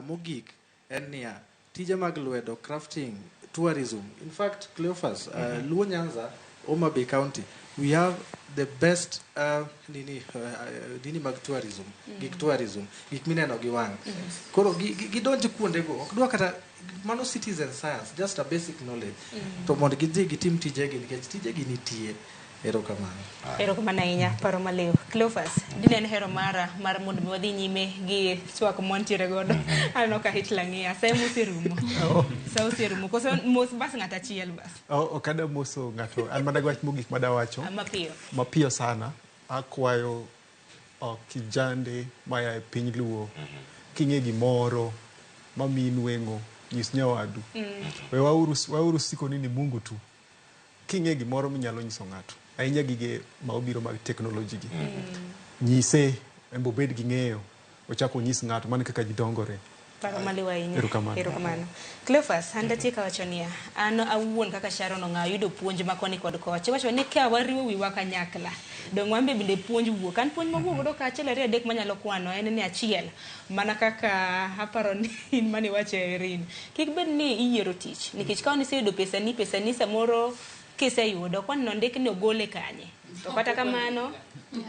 Mogik en niya tije mag lwedo crafting tourism in fact Cleophas Luo Nyanza Homa Bay County we have the best nini mag tourism gik tourism gik mineno gi wang' koro gidonj kuondego ok dwa kata mano citizen science just a basic knowledge to mondo gidhi gitim tijegi nikech tijegi nitie erokamano. Erokamano ahinya, paro maliw. Cleophas, dine en hero mara mar mondo mi wadhi nyime gi twak mwantiere godo. Aneno ka Hitler ng'iya, sa ema oserumo. Sa oserumo. Koso mos bas ng'ato achiel bas. Ok ada moso ng'ato an mana gi wach mogik madawacho Mapiyo. mapiyo sana akwayo kijande maya e piny luo king'e gimoro mamiyi nweng'o nyis nyawadu we wauru siko ni Mungu tu king'e gimoro minyalo nyiso ng'ato ahinya gige ma obiro mag teknoloji gi nyise embe obed gi ng'eyo ochak onyis ng'ato mano kaka ji dongore. Paro maliw ahinya. Erokamano. Erokamano. Cleophas, an datiek awacho niya, an awuon kaka Sharon Ong'awo ayudo puonj ma koni kod kocha. Iwacho ni ka wariwo wiwa kanyakla, dong' wan be bende puonj wuok. An puonj mawuok godo ka achiel ariyo adek manyalo kwano en ni achiel, mana kaka aparo ni in mane iwacho Irene. Kik bed ni iyiero tich, nikech ka iseyudo pesani, pesani samoro kiseyudo, kwani nondik ni ogole kanye. To kata kamano,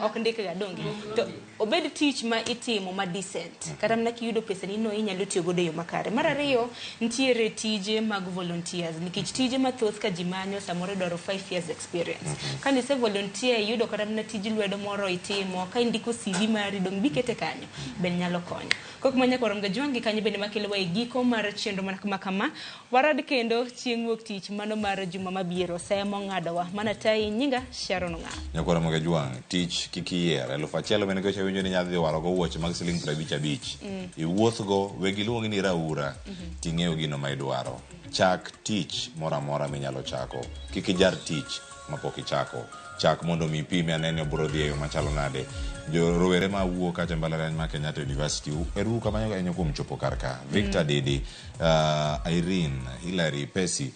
ok ndik ga donge. To obed tich ma itimo ma decent. Kata mana kiyudo pesani no inyalo tiyo godo e yo makare. Mar ariyo, nitiere tije mag volunteers. Nikech tije mathoth ka ji manyo samoro idwaro 5 years experience. Ka nise volunteer iyudo kata mana tij lwedo moro itimo, ka indiko CV mari dong' bikete kanyo, bende nyalo konyo. Kok ma nyaka warom ga jwangi kanyo bende makelowa e giko mar chenro mana kama kama. Warad kendo chieng' wuok tich mano mar juma mabiro. Saya mong'adowa. Mana tai nyinga Sharon Ong'awo. Nyakwara Moga Jwang', tich kik iyier. 1000 mane kocha winjo ni nyadhi warogo wuoche mag siling 55. Iwuothgo, weg iluongi ni raura, ting'eyo gino ma idwaro. Chak tich moro amora minyalo chako. Kik ijar tich mapok ichako. Chak mondo mi ipime ane ni obiro dhi e yo machalo nade. Jo rowere ma wuok kacha e mbalariany mar Kenyatta University, ero uru kamano ahinya kuom chopo kar ka. Victor Didi, Irene, Hilary, Pesi,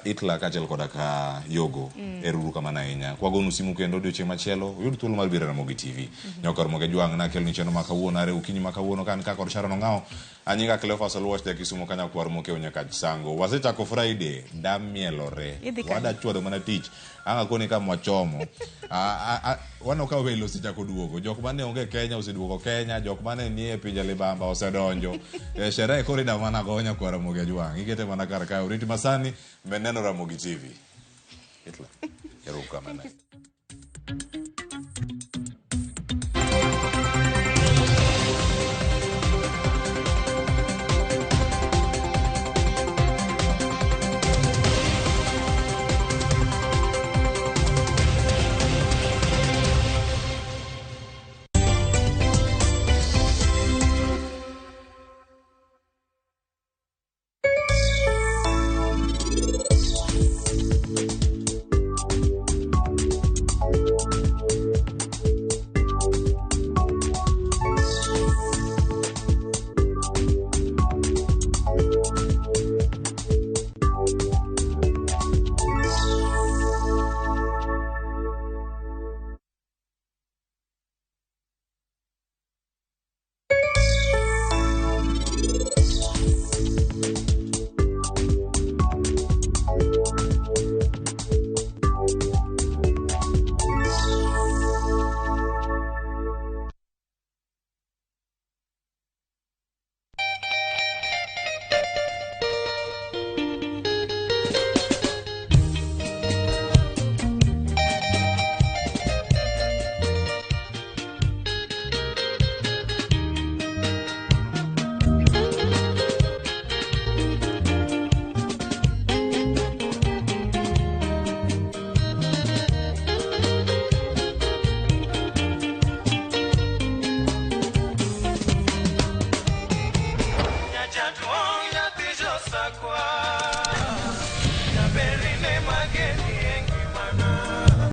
Itla kaachiel koda ka Yogo. Ero uru kamano ahinya. Kwagonu simu kendo odiochieng' machielo, uyud thuolo mar biro e Ramogi TV. Nyakor Moga Jwang' nakeloni chenro ma kawuono are okinyi ma kawuono ka an ka kod Sharon Ong'awo. Anyinga Cleophas Oluoch ja Kisumo ka nyakwar Mokeo nyaka Sango. Wasechako Friday, damielore. Idhi kanye? Wada chwado mana tich. Ang' akoni kama wachomo. Waneno ka welo osechako duogo. Jok mane onge Kenya oseduogo Kenya, jok mane nie pinje libamba osedonjo. Sherehe koro ida mana go nyakwar Ramogi Ajwang'. Ikete mana kar kae. Oriti masani, med neno Ramogi TV. Itla. Erokamano. Thank you.